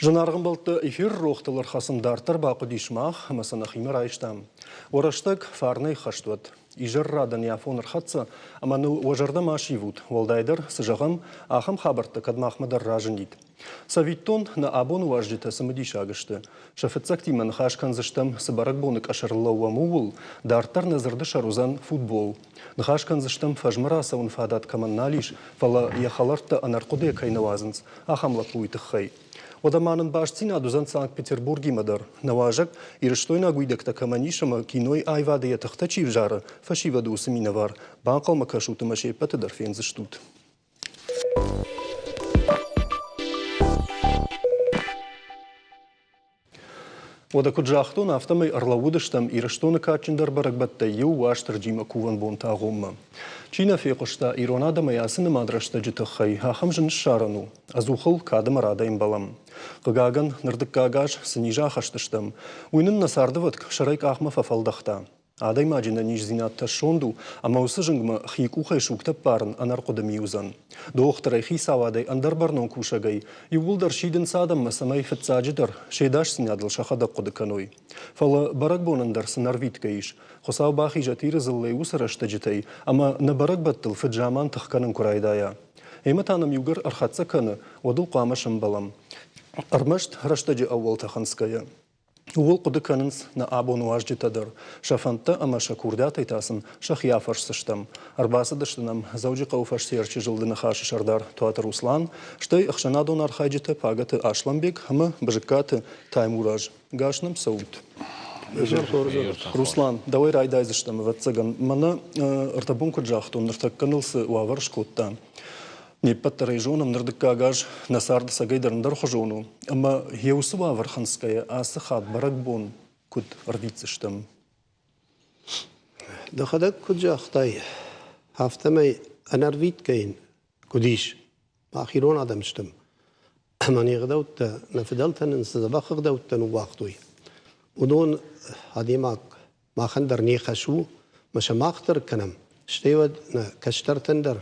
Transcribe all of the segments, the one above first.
Зынаргъ ӕмбӕлттӕ, эфиры рохтыл ӕрхӕцын дарддӕр бахъуыдис мах ӕмӕ сӕ нӕхимӕ райстам. Уӕ рӕстӕг фарнӕй хӕст уӕд. Изӕррадӕн йӕ афон ӕрхӕццӕ, ӕмӕ ныл уӕ зӕрдӕ ма сивут, уӕлдайдӕр, цы зӕгъӕм, ахӕм хабӕрттӕ кӕд махмӕ дӕр разынид. Цӕвиттон, нӕ абоны уазджытӕ цымыдисаг сты. Сӕ фыццӕгтимӕ ныхас кӕндзыстӕм, цы бӕрӕгбоны къӕсӕрыл лӕууӕм, ууыл, дарддӕр нӕ дзырды сӕр уыдзӕн футбол. Ныхас кӕндзыстӕм, фӕзмӕ рацӕуын фадат кӕмӕн нал ис, фӕлӕ йӕ хӕлӕрттӕ ӕнӕрхъуыдыйӕ кӕй нӕ уадзынц, ахӕм лӕппуйы тыххӕй. Уӕдӕ ма нын бастдзинад уыдзӕн Санкт-Петербургимӕ дӕр. Нӕ уазӕг, ирыстойнаг уидӕгтӕ кӕмӕн ис ӕмӕ кинойы аивады йӕ тыхтӕ чи взары, фӕсивӕды уыцы минӕвар. Банхъӕлмӕ кӕсут ӕмӕ се ппӕты дӕр фендзыстут. Уӕдӕ куыд загътон, афтӕмӕй ӕрлӕууыдыстӕм Ирыстоны кадджындӕр бӕрӕгбӕттӕй иу Уастырджимӕ кувӕн бонты агъоммӕ. Чи нӕ фехъуыста ирон адӕмӕй ацы нымад рӕстӕджы тыххӕй, ахӕм зын ссарӕн у. Ӕдзух ыл кад ӕмӕ радӕй ӕмбӕлӕм. Хъыгагӕн, ныр дыккаг аз цы низы ахӕстыстӕм, уый нын нӕ цардывӕтк сӕрӕй къахмӕ фӕфӕлдӕхта. Адӕймаджы нӕниздзинад тӕссонд у, ӕмӕ уыцы зынгмӕ хи къухӕй сугтӕ ппарын ӕнӕрхъуыды ми уыдзӕн. Дохтырӕй, хицауадӕй, ӕндӕр бӕрнон кусӕгӕй иууылдӕр сидынц адӕммӕ, цӕмӕй фыццаджыдӕр се дасдзинадыл сӕхӕдӕг хъуыды кӕной. Фӕлӕ бӕрӕгбонӕн дӕр цы нӕрвитгӕ ис, Хуыцау бахизӕт Иры дзыллӕй уыцы рӕстӕджытӕй, ӕмӕ нӕ бӕрӕгбӕттыл фыд-заман тых кӕнын куы райдайа. Ӕмӕ та нӕм иугӕр ӕрхӕццӕ кӕны, уӕд ыл хъуамӕ сӕмбӕлӕм. Ӕрмӕст рӕстӕджы ӕууӕлтӕ хынцгӕйӕ. Ууыл хъуыды кӕнынц нӕ абоны уазджытӕ дӕр. Сӕ фӕндтӕ ӕмӕ сӕ курдиатӕй та сын сӕхи афӕрсдзыстӕм. Ӕрбацыдысты нӕм Дзӕуджыхъӕуы фӕстерчы зылды Ныхасы сӕрдар Туаты Руслан, стӕй ӕхсӕнадон архайджытӕ Пагӕты Аслӕнбег ӕмӕ Бызыккаты Таймураз. Гас нӕм цӕут. Руслан, дӕуӕй райдайдзыстӕм, ӕвӕццӕгӕн. Мӕнӕ ӕрдӕбон куыд загътон, ныртӕккӕ ныл цы уавӕр скодта, Не ппӕт дӕр ӕй зонӕм, ныр дыккаг аз нӕ цард ӕцӕгӕйдӕр ӕндӕрхуызон у. Ӕмӕ йӕ уыцы уавӕр хынцгӕйӕ ацы хатт бӕрӕгбон куыд ӕрвитдзыстӕм? Дӕхӕдӕг куыд загътай, афтӕмӕй ӕнӕрвитгӕ йын куыд ис? Мах ирон адӕм стӕм. Ӕмӕ не гъдӕуттӕ, нӕ фыдӕлтӕ нын цы дзӕбӕх ӕгъдӕуттӕ ныууагътой, уыдон адӕймаг махӕн дӕр не хӕс у, ӕмӕ сӕ мах дӕр кӕнӕм, стӕй уӕд нӕ кӕстӕртӕн дӕр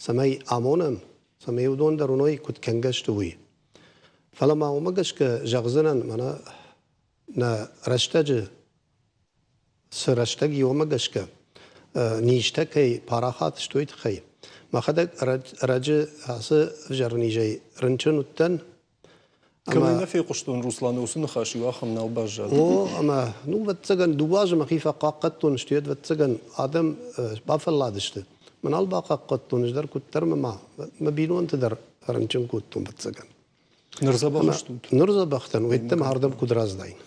цӕмӕй амонӕм, цӕмӕй уыдон дӕр уыной, куыд кӕнгӕ сты, уый. Фӕлӕ ма уымӕ гӕсгӕ зӕгъдзынӕн, мӕнӕ нӕ рӕстӕджы цы рӕстӕг и, уымӕ гӕсгӕ низтӕ кӕй парахат сты, уый тыххӕй. Мӕхӕдӕг ӕрӕджы ацы ӕвзӕр низӕй рынчын уыдтӕн. Кӕмӕй нӕ фехъуыстон Русланы уыцы ныхас, иу ахӕм нал баззад. О, ӕмӕ, ну, ӕвӕццӕгӕн, дыууӕ азы мӕхи фӕхъахъхъӕдтон, стӕй, ӕвӕццӕгӕн, адӕм бафӕлладысты. Мӕ нал бахъахъхъӕдтон, ӕз дӕр куыддӕр мӕ ма мӕ бинонты дӕр рынчын кодтон, ӕвӕццӕгӕн. Ныр дзӕбӕх стут? Ныр дзӕбӕх дӕн, уӕддӕр ардӕм куыд раздайын.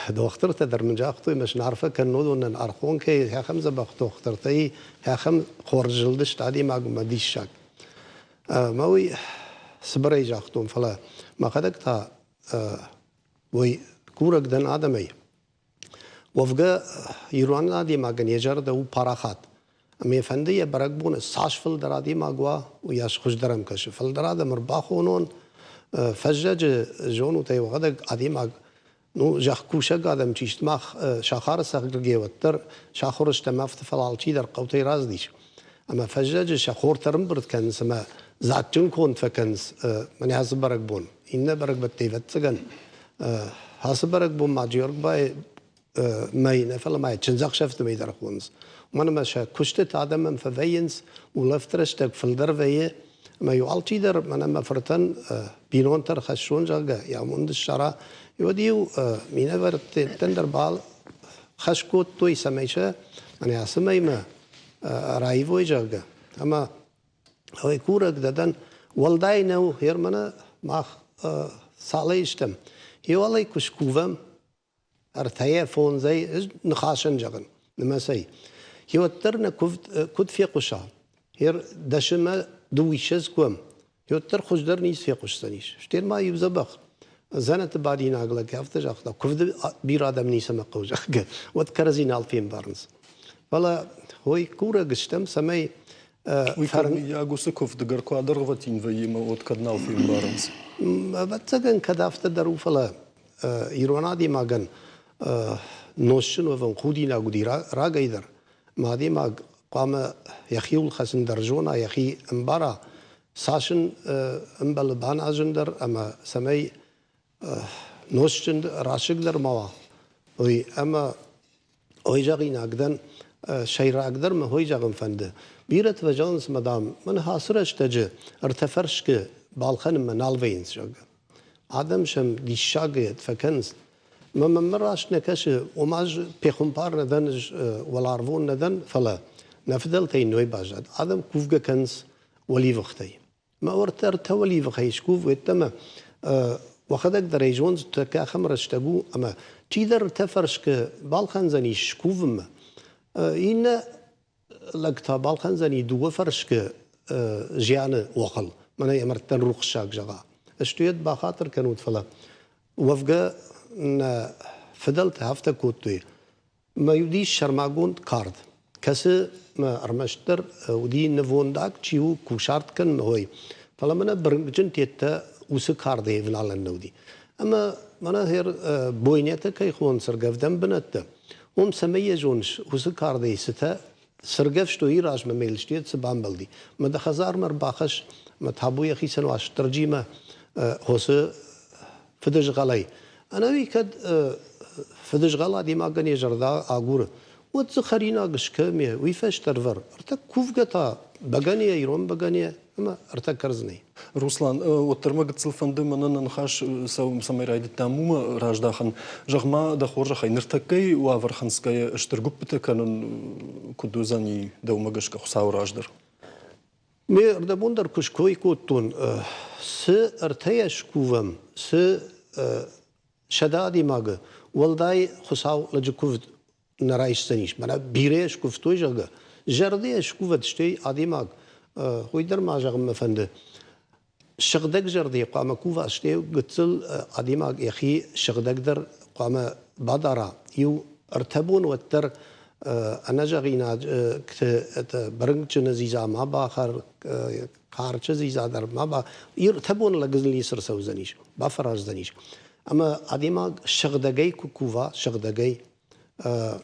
Дохтыртӕ дӕр мын загътой, мӕ сын арфӕ кӕнын уыдонӕн Архонкӕйы ахӕм дзӕбӕх дохтыртӕ ахӕм хорз зылдысты адӕймагмӕ диссаг. Мӕ уый цыбырӕй загътон, фӕлӕ мӕхӕдӕг та уый курӕг дӕн адӕмӕй. Уӕвгӕ ирон адӕймагӕн йӕ зӕрдӕ у парахат. Ӕмӕ йӕ фӕнды йӕ бӕрӕгбоны цас фылдӕр адӕймаг уа, уыйас хуыздӕр ӕм кӕсы. Фылдӕр адӕм ӕрбахонон, фӕззӕджы зонут ӕй уӕхӕдӕг адӕймаг Ну, зӕхкусӕг адӕм чи сты, мах сахары цӕргӕ уӕддӕр сахуыр стӕм афтӕ, фӕлӕ алчидӕр хъӕутӕй раздис. Ӕмӕ фӕззӕджы сӕ хортӕ ӕрӕмбырд кӕнынц ӕмӕ дзаджджын конд фӕкӕнынц мӕнӕ ацы бӕрӕгбон. Иннӕ бӕрӕгбӕттӕй, ӕвӕццӕгӕн, ацы бӕрӕгбон ма Джиоргбайы мӕй нӕ, фӕлӕ ма чындзӕхсӕвты мӕй дӕр хонынц. Уымӕн ӕмӕ сӕ куыстыты адӕмӕн фӕвӕййынц, улӕфт рӕстӕг фылдӕр вӕййы, Ӕмӕ-иу алчидӕр мӕнӕ мӕ фыртӕн бинонтӕ рхӕссон, зӕгъгӕ, йӕ амонд ссара, уӕд-иу минӕвӕрттӕн дӕр бал хӕс кодтой, цӕмӕй сӕ мӕнӕ ацы мӕймӕ раивой, зӕгъгӕ. Ӕмӕ ой, курӕг дӕ дӕн, уӕлдай нӕу, гъер мӕнӕ мах цалӕй стӕм. Иуалӕй куы скувӕм, ӕртӕйӕ, фондзӕй ӕз ныхасӕн зӕгъын, нымӕцӕй. Уӕддӕр нӕ куывд куыд фехъуса, ер дӕсымӕ дыууиссӕдз куӕм, уӕддӕр хуыздӕр ницы фехъуысдзӕнис. Стӕй ма иу дзӕбӕх дзӕнӕты бадинаг лӕг афтӕ загъта, куывды бирӕ адӕм ницӕмӕ хъӕуы, зӕгъгӕ, уӕд кӕрӕдзи нал фембарынц. Фӕлӕ ой, курӕг стӕм, цӕмӕй Уый кӕд мыййаг уыцы куывды гӕр куы адӕргъвӕтин вӕййы ӕмӕ уӕд кӕд нал фембарынц? Ӕвӕццӕгӕн, кӕд афтӕ дӕр у, фӕлӕ ирон адӕймагӕн нозтджын уӕвын худинаг уыди рагӕй дӕр. Ӕмӕ адӕймаг хъуамӕ йӕхиуыл хӕцын дӕр зона, йӕхи ӕмбара. Цас ын ӕмбӕлы баназын дӕр ӕмӕ цӕмӕй нозтджын расыг дӕр ма уа, уый ӕмӕ ой зӕгъинаг дӕн, сӕйрагдӕр мӕ хой зӕгъын фӕнды. Бирӕтӕ фӕзӕгъынц, мӕ дам, мӕн ацы рӕстӕджы ӕртӕ фӕрскы балхӕнынмӕ нал вӕййынц, зӕгъгӕ. Адӕм сӕм диссаг фӕкӕнынц. Мӕ мӕнмӕ раст нӕ кӕсы, ома ӕз пехуымпар нӕ дӕн, ӕз уӕларвон нӕ дӕн, фӕлӕ нӕ фыдӕлтӕй ной баззад. Адӕм кувгӕ кӕнынц уӕливыхтӕй. Мӕ уӕртӕ ӕртӕ уӕливыхӕй скув, уеддӕмӕ уӕхӕдӕг дӕр ӕй зондзтӕ, ахӕм рӕстӕг у, ӕмӕ чидӕр ӕртӕ фӕрскы балхӕндзӕнис скувынмӕ, иннӕ лӕг та балхӕндзӕни дыууӕ фӕрскы зианы охыл, мӕнӕ йӕ мӕрдтӕн рухссаг зӕгъа. Стуйӕд бахатыр кӕнут, фӕлӕ уӕвгӕ нӕ фыдӕлтӕ афтӕ кодтой. Мӕ уыдис сӕрмагонд кард, кӕцы мӕ ӕрмӕстдӕр уыди нывондаг чи у, кусарт кӕнын, ой. Фӕлӕ мӕнӕ бырынкъджын тедтӕ уыцы кардӕй ӕвналӕн нӕ уыди. Ӕмӕ мӕнӕ гъер бойнӕтӕ кӕй хонынц ӕргӕвдӕн бынӕттӕ, уым цӕмӕй йӕ зоныс, уыцы кардӕй цытӕ цыргӕвстой размӕ мӕлыстед цы бамбӕлди. Мӕ дӕ хӕдзармӕ ӕрбахӕсс, мӕ табу йӕхицӕн Уастырджимӕ хосы фыдызгъӕлӕй. Ӕнӕуи кӕд фыдызгъӕл адӕймагӕн йӕ зӕрдӕ агуры, уӕд дзы хӕринаг скӕме, уый фӕстӕ ӕрвӕр. Ӕртӕ кувгӕ та бӕгӕныйӕ, ирон бӕгӕныйӕ ӕмӕ ӕртӕ кӕрдзынӕй. Руслан, уӕддӕр мӕ гыццыл фӕнды мӕнӕн нӕ ныхас цӕмӕй райдыдтам, уымӕ раздахын. Зӕгъ-ма, дӕ хорзӕхӕй, ныртӕккӕйы уавӕр хынцгӕйӕ стыр гуыппытӕ кӕнын куыд уыдзӕни дӕумӕ гӕсгӕ Хуыцауы раздӕр? Ме рдӕбон дӕр куы ской кодтон, цы ӕртӕйӕ скувӕм, цы 100 адӕймагы, уӕлдай Хуыцау лӕджы куывд нӕ райсдзӕнис. Мӕнӕ бирӕ скуывтой, зӕгъгӕ, зӕрдӕйӕ скувӕд, стӕй адӕймаг, уый дӕр ма зӕгъын мӕ фӕнды, сыгъдӕг зӕрдӕйы хъуамӕ кува, стӕй гыццыл адӕймаг йӕхи сыгъдӕгдӕр хъуамӕ бадара. Иу ӕртӕ бон уӕддӕр ӕнӕзӕгъинӕгты бырынкъджыны дзидза ма бахӕр, карчы дзидза дӕр ма ба. Ӕртӕ бон лӕгыл ницы рцӕудзӕнис, бафӕраздзӕнис. Ӕмӕ адӕймаг сыгъдӕгӕй куы кува, сыгъдӕгӕй.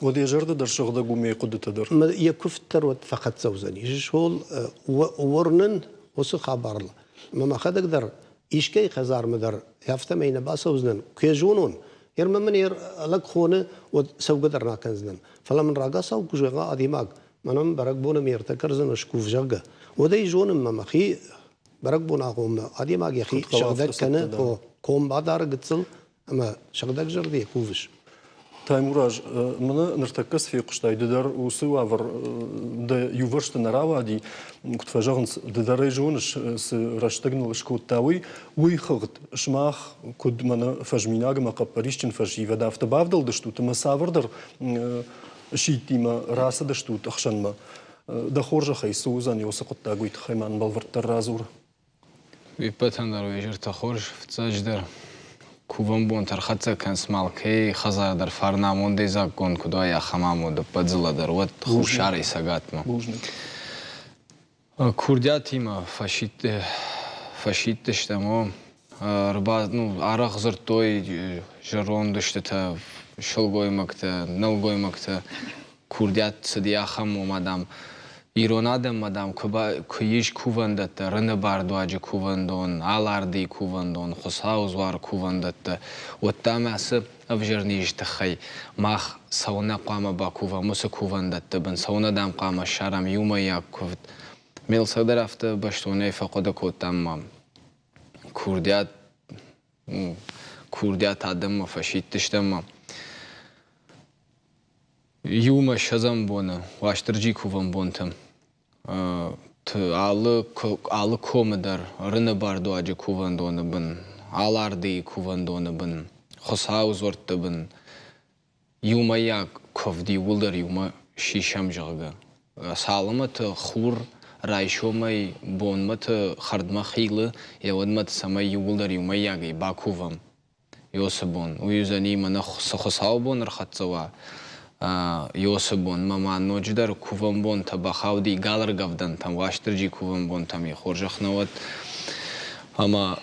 Уӕд йӕ зӕрдӕ дӕр сыгъдӕг у, ме хъуыдытӕ дӕр. Йӕ куывд дӕр уӕд фӕхӕццӕ уыдзӕнис. Сол уырнын уыцы хабарыл. Ӕмӕ мӕхӕдӕг дӕр искӕй хӕдзармӕ дӕр афтӕмӕй нӕ бацӕудзынӕн. Куы йӕ зонон, ӕрмӕ мын йӕ лӕг хоны, уӕд цӕугӕ дӕр нӕ кӕндзынӕн. Фӕлӕ мын рагацау куы зӕгъа адӕймаг, мӕнӕн бӕрӕгбоны ме ртӕ кӕрдзыны скув, зӕгъгӕ, уӕд ӕй зонын мӕ мӕхи бӕрӕгбон агъоммӕ адӕймаг йӕхи сыгъдӕг кӕны, ком бадары гыццыл ӕмӕ сыгъдӕг зӕрдӕйӕ кувыс. Таймураз, мӕнӕ ныртӕккӕ цы фехъуыстай, ды дӕр уыцы уавӕр дӕ иувӕрсты нӕ рауади, куыд фӕзӕгъынц, ды дӕр ӕй зоныс, цы рӕстӕг ныл скодта, уый. Уый хыгъд сымах, куыд мӕнӕ фӕзминаг ӕмӕ хъӕппӕрисджын фӕсивӕд, афтӕ бавдӕлдыстут ӕмӕ цавӕрдӕр сидтимӕ рацыдыстут ӕхсӕнмӕ. Дӕ хорзӕхӕй, цы уыдзӕн уыцы хъуыддаг, уый тыххӕй ма нын бӕлвырддӕр радзур. Уе ппӕтӕн дӕр уе зӕртӕ хорз, фыццаджыдӕр, кувӕн бонтӕ ӕрхӕццӕ кӕнынц алкӕй хӕдзар дӕр фарнамондӕй дзаггонд куыд уай, ахӕм амонд ӕппӕт дзыллӕ дӕр уӕд Хуссарӕй Цӕгатмӕ. Бузныг. Курдиатимӕ фӕсидтыстӕм, о. Ну, арӕх дзырдтой зӕронд устытӕ, сылгоймӕгтӕ, нӕлгоймӕгтӕ. Курдиат цыди ахӕм, ома, дам, ирон адӕммӕ, дам, куы ис кувӕндӕттӕ, Рыны бардуаджы кувӕндон, Алардыйы кувӕндон, Хуыцауы дзуары кувӕндӕттӕ, уӕд, дам, ацы ӕвзӕр низы тыххӕй мах цӕуылнӕ хъуамӕ бакувӕм уыцы кувӕндӕтты бын, цӕуылнӕ, дам, хъуамӕ ссарӕм иумӕйаг куывд. Мелсӕг дӕр афтӕ бӕстонӕй фӕхъуыды кодтам ӕмӕ курдиат адӕммӕ фӕсидтыстӕм ӕмӕ иумӕ ссӕдзӕм боны Уастырджи кувӕн бонты алы комы дӕр Рыны бардуаджы кувӕндоны бын, Алардыйы кувӕндоны бын, Хуыцауы дзуӕртты бын иумӕйаг куывд иууылдӕр иумӕ сисӕм, зӕгъгӕ. Цалынмӕты хур райсомӕй бонмӕты хӕрдмӕ хилы, йӕ уӕдмӕ цӕмӕй иууылдӕр иумӕйагӕй бакувӕм. Йосы бон. Уый уыдзӕни, мӕнӕ цы хуыцаубон ӕрхӕццӕ уа, Йосы бонмӕ ма ноджыдӕр кувӕн бонтӕ бахауди галӕргӕвдӕнтӕм, Уастырджи кувӕн бонтӕм йӕ хорзӕх нӕ уӕд. Ӕмӕ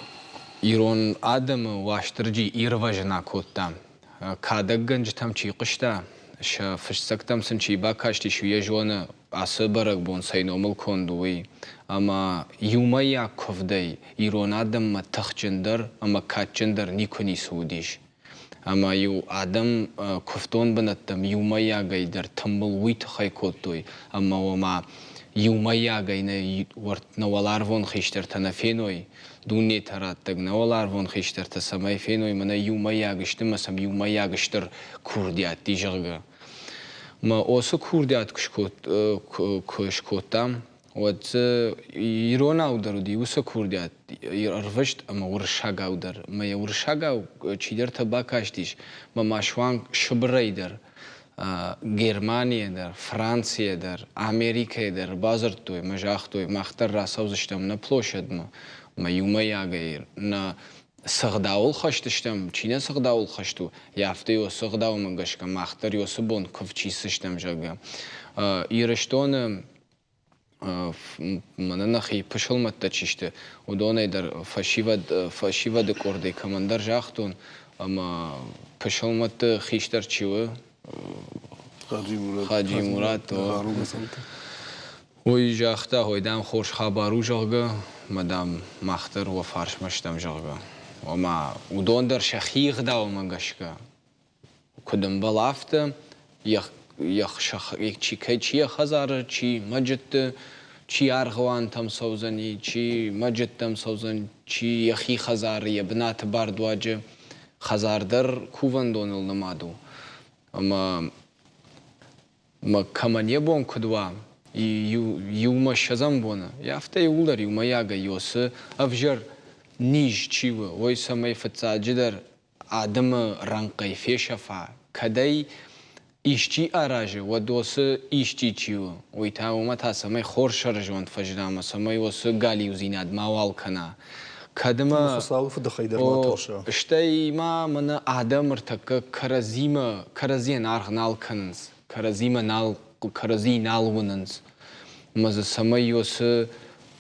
ирон адӕмы Уастырджи ирвӕзын акодта. Кадӕггӕнджытӕм чи хъуыста, сӕ фыссӕгтӕм сын чи бакастис, уый йӕ зоны. ацы бӕрӕгбон цӕй номыл конд у, уый. Ӕмӕ иумӕйаг куывдӕй ирон адӕммӕ тыхджындӕр ӕмӕ кадджындӕр никуы ницы уыдис. Ӕмӕ-иу адӕм куывдон бынӕттӕм иумӕйагӕй дӕр тымбыл уый тыххӕй кодтой, ӕмӕ ома иумӕйагӕй нӕ уӕларвон хистӕртӕ нӕ феной, дунетӕ раттӕг нӕ уӕларвон хистӕртӕ цӕмӕй феной, мӕнӕ иумӕйаг сты мӕ сӕм иумӕйаг стыр курдиат и, зӕгъгӕ. Мӕ осы курдиат куы скодтам, уӕд дзы иронау дӕр уыди уыцы курдиат ӕрвыст ӕмӕ уырыссагау дӕр. Мӕ йӕ уырыссагау чидӕртӕ бакастис, мӕ ма суанг Сыбырӕй дӕр, Германийӕ дӕр, Францийӕ дӕр, Америкӕйӕ дӕр бадзырдтой мӕ загътой, мах дӕр рацӕудзыстӕм нӕ площадмӕ, мӕ иумӕйагӕй нӕ цы гъдауыл хӕст стӕм, чи нӕ цы гъдауыл хӕст у, афтӕ цы гъдаумӕ гӕсгӕ мах дӕр уыцы бон куывд сисдзыстӕм, зӕгъгӕ. Ирыстоны мӕнӕ нӕхи пысылмӕттӕ чи сты, уыдонӕй дӕр фӕсивӕд, фӕсивӕды къордӕй кӕмӕндӕр загътон, ӕмӕ пысылмӕтты хистӕр чи у, Хаджи Мурат, уый загъта, ой, дам, хорз хабар у, зӕгъгӕ, мӕ, дам, мах дӕр уӕ фарсмӕ стӕм, зӕгъгӕ. Ома, уыдон дӕр сӕхи ӕгъдаумӕ гӕсгӕ куыд ӕмбӕлы, афтӕ чи кӕй чи йӕ хӕдзары, чи мӕджытты, чи аргъуантӕм цӕудзӕни, чи мӕджыттӕм цӕудзӕн, чи йӕхи хӕдзары, йӕ бынаты бардуаджы хӕдзар дӕр кувӕндоныл нымад у. Ӕмӕ кӕмӕн йӕ бон куыд уа, иумӕ ссӕдзӕм боны, афтӕ иууылдӕр иумӕйагӕй уыцы ӕвзӕр низ чи у, уый цӕмӕй фыццаджыдӕр адӕмы рӕнхъӕй фесӕфа, кӕд ӕй исчи аразы, уӕд уыцы исчи чи у, уый та уымӕ та цӕмӕй хорз сӕрызонд фӕзына ӕмӕ цӕмӕй уыцы галиудзинад мауал кӕна. Кӕд ӕмӕ Хуыцауы фыдыхӕй дӕр ма тӕрса. Стӕй ма мӕнӕ адӕм ӕртӕккӕ кӕрӕдзимӕ кӕрӕдзийӕн аргъ нал кӕнынц, кӕрӕдзимӕ нал кӕрӕдзи нал уынынц. Ӕмӕ дзы цӕмӕй уыцы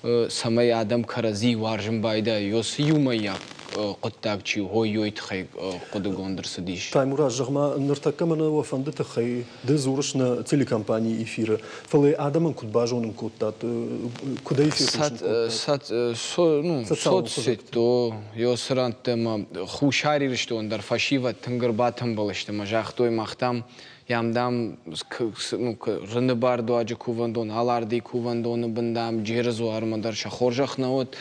цӕмӕй адӕм кӕрӕдзи уарзын байдайой, уыцы иумӕйаг хъуыддаг чи у, ой тыххӕй хъуыдыгонд ӕрцыдис. Таймураз, зӕгъ-ма, ныртӕккӕ мӕнӕ уӕ фӕнды тыххӕй ды дзурыс нӕ телекомпанийы эфиры, фӕлӕ адӕмӕн куыд базонын кодтат, куыд ӕй фехъусын кодтат? Соцсетьты, ё ӕмӕ Хуссар Ирыстон дӕр фӕсивӕд тынг ӕрбатымбыл сты ӕмӕ загътой, мах, дам, Ям, дам, Рыны бардуаджы кувӕндон, Алардыйы кувӕндоны бын, дам, Джеры дзуармӕ дӕр сӕ хорзӕх нӕ уыд.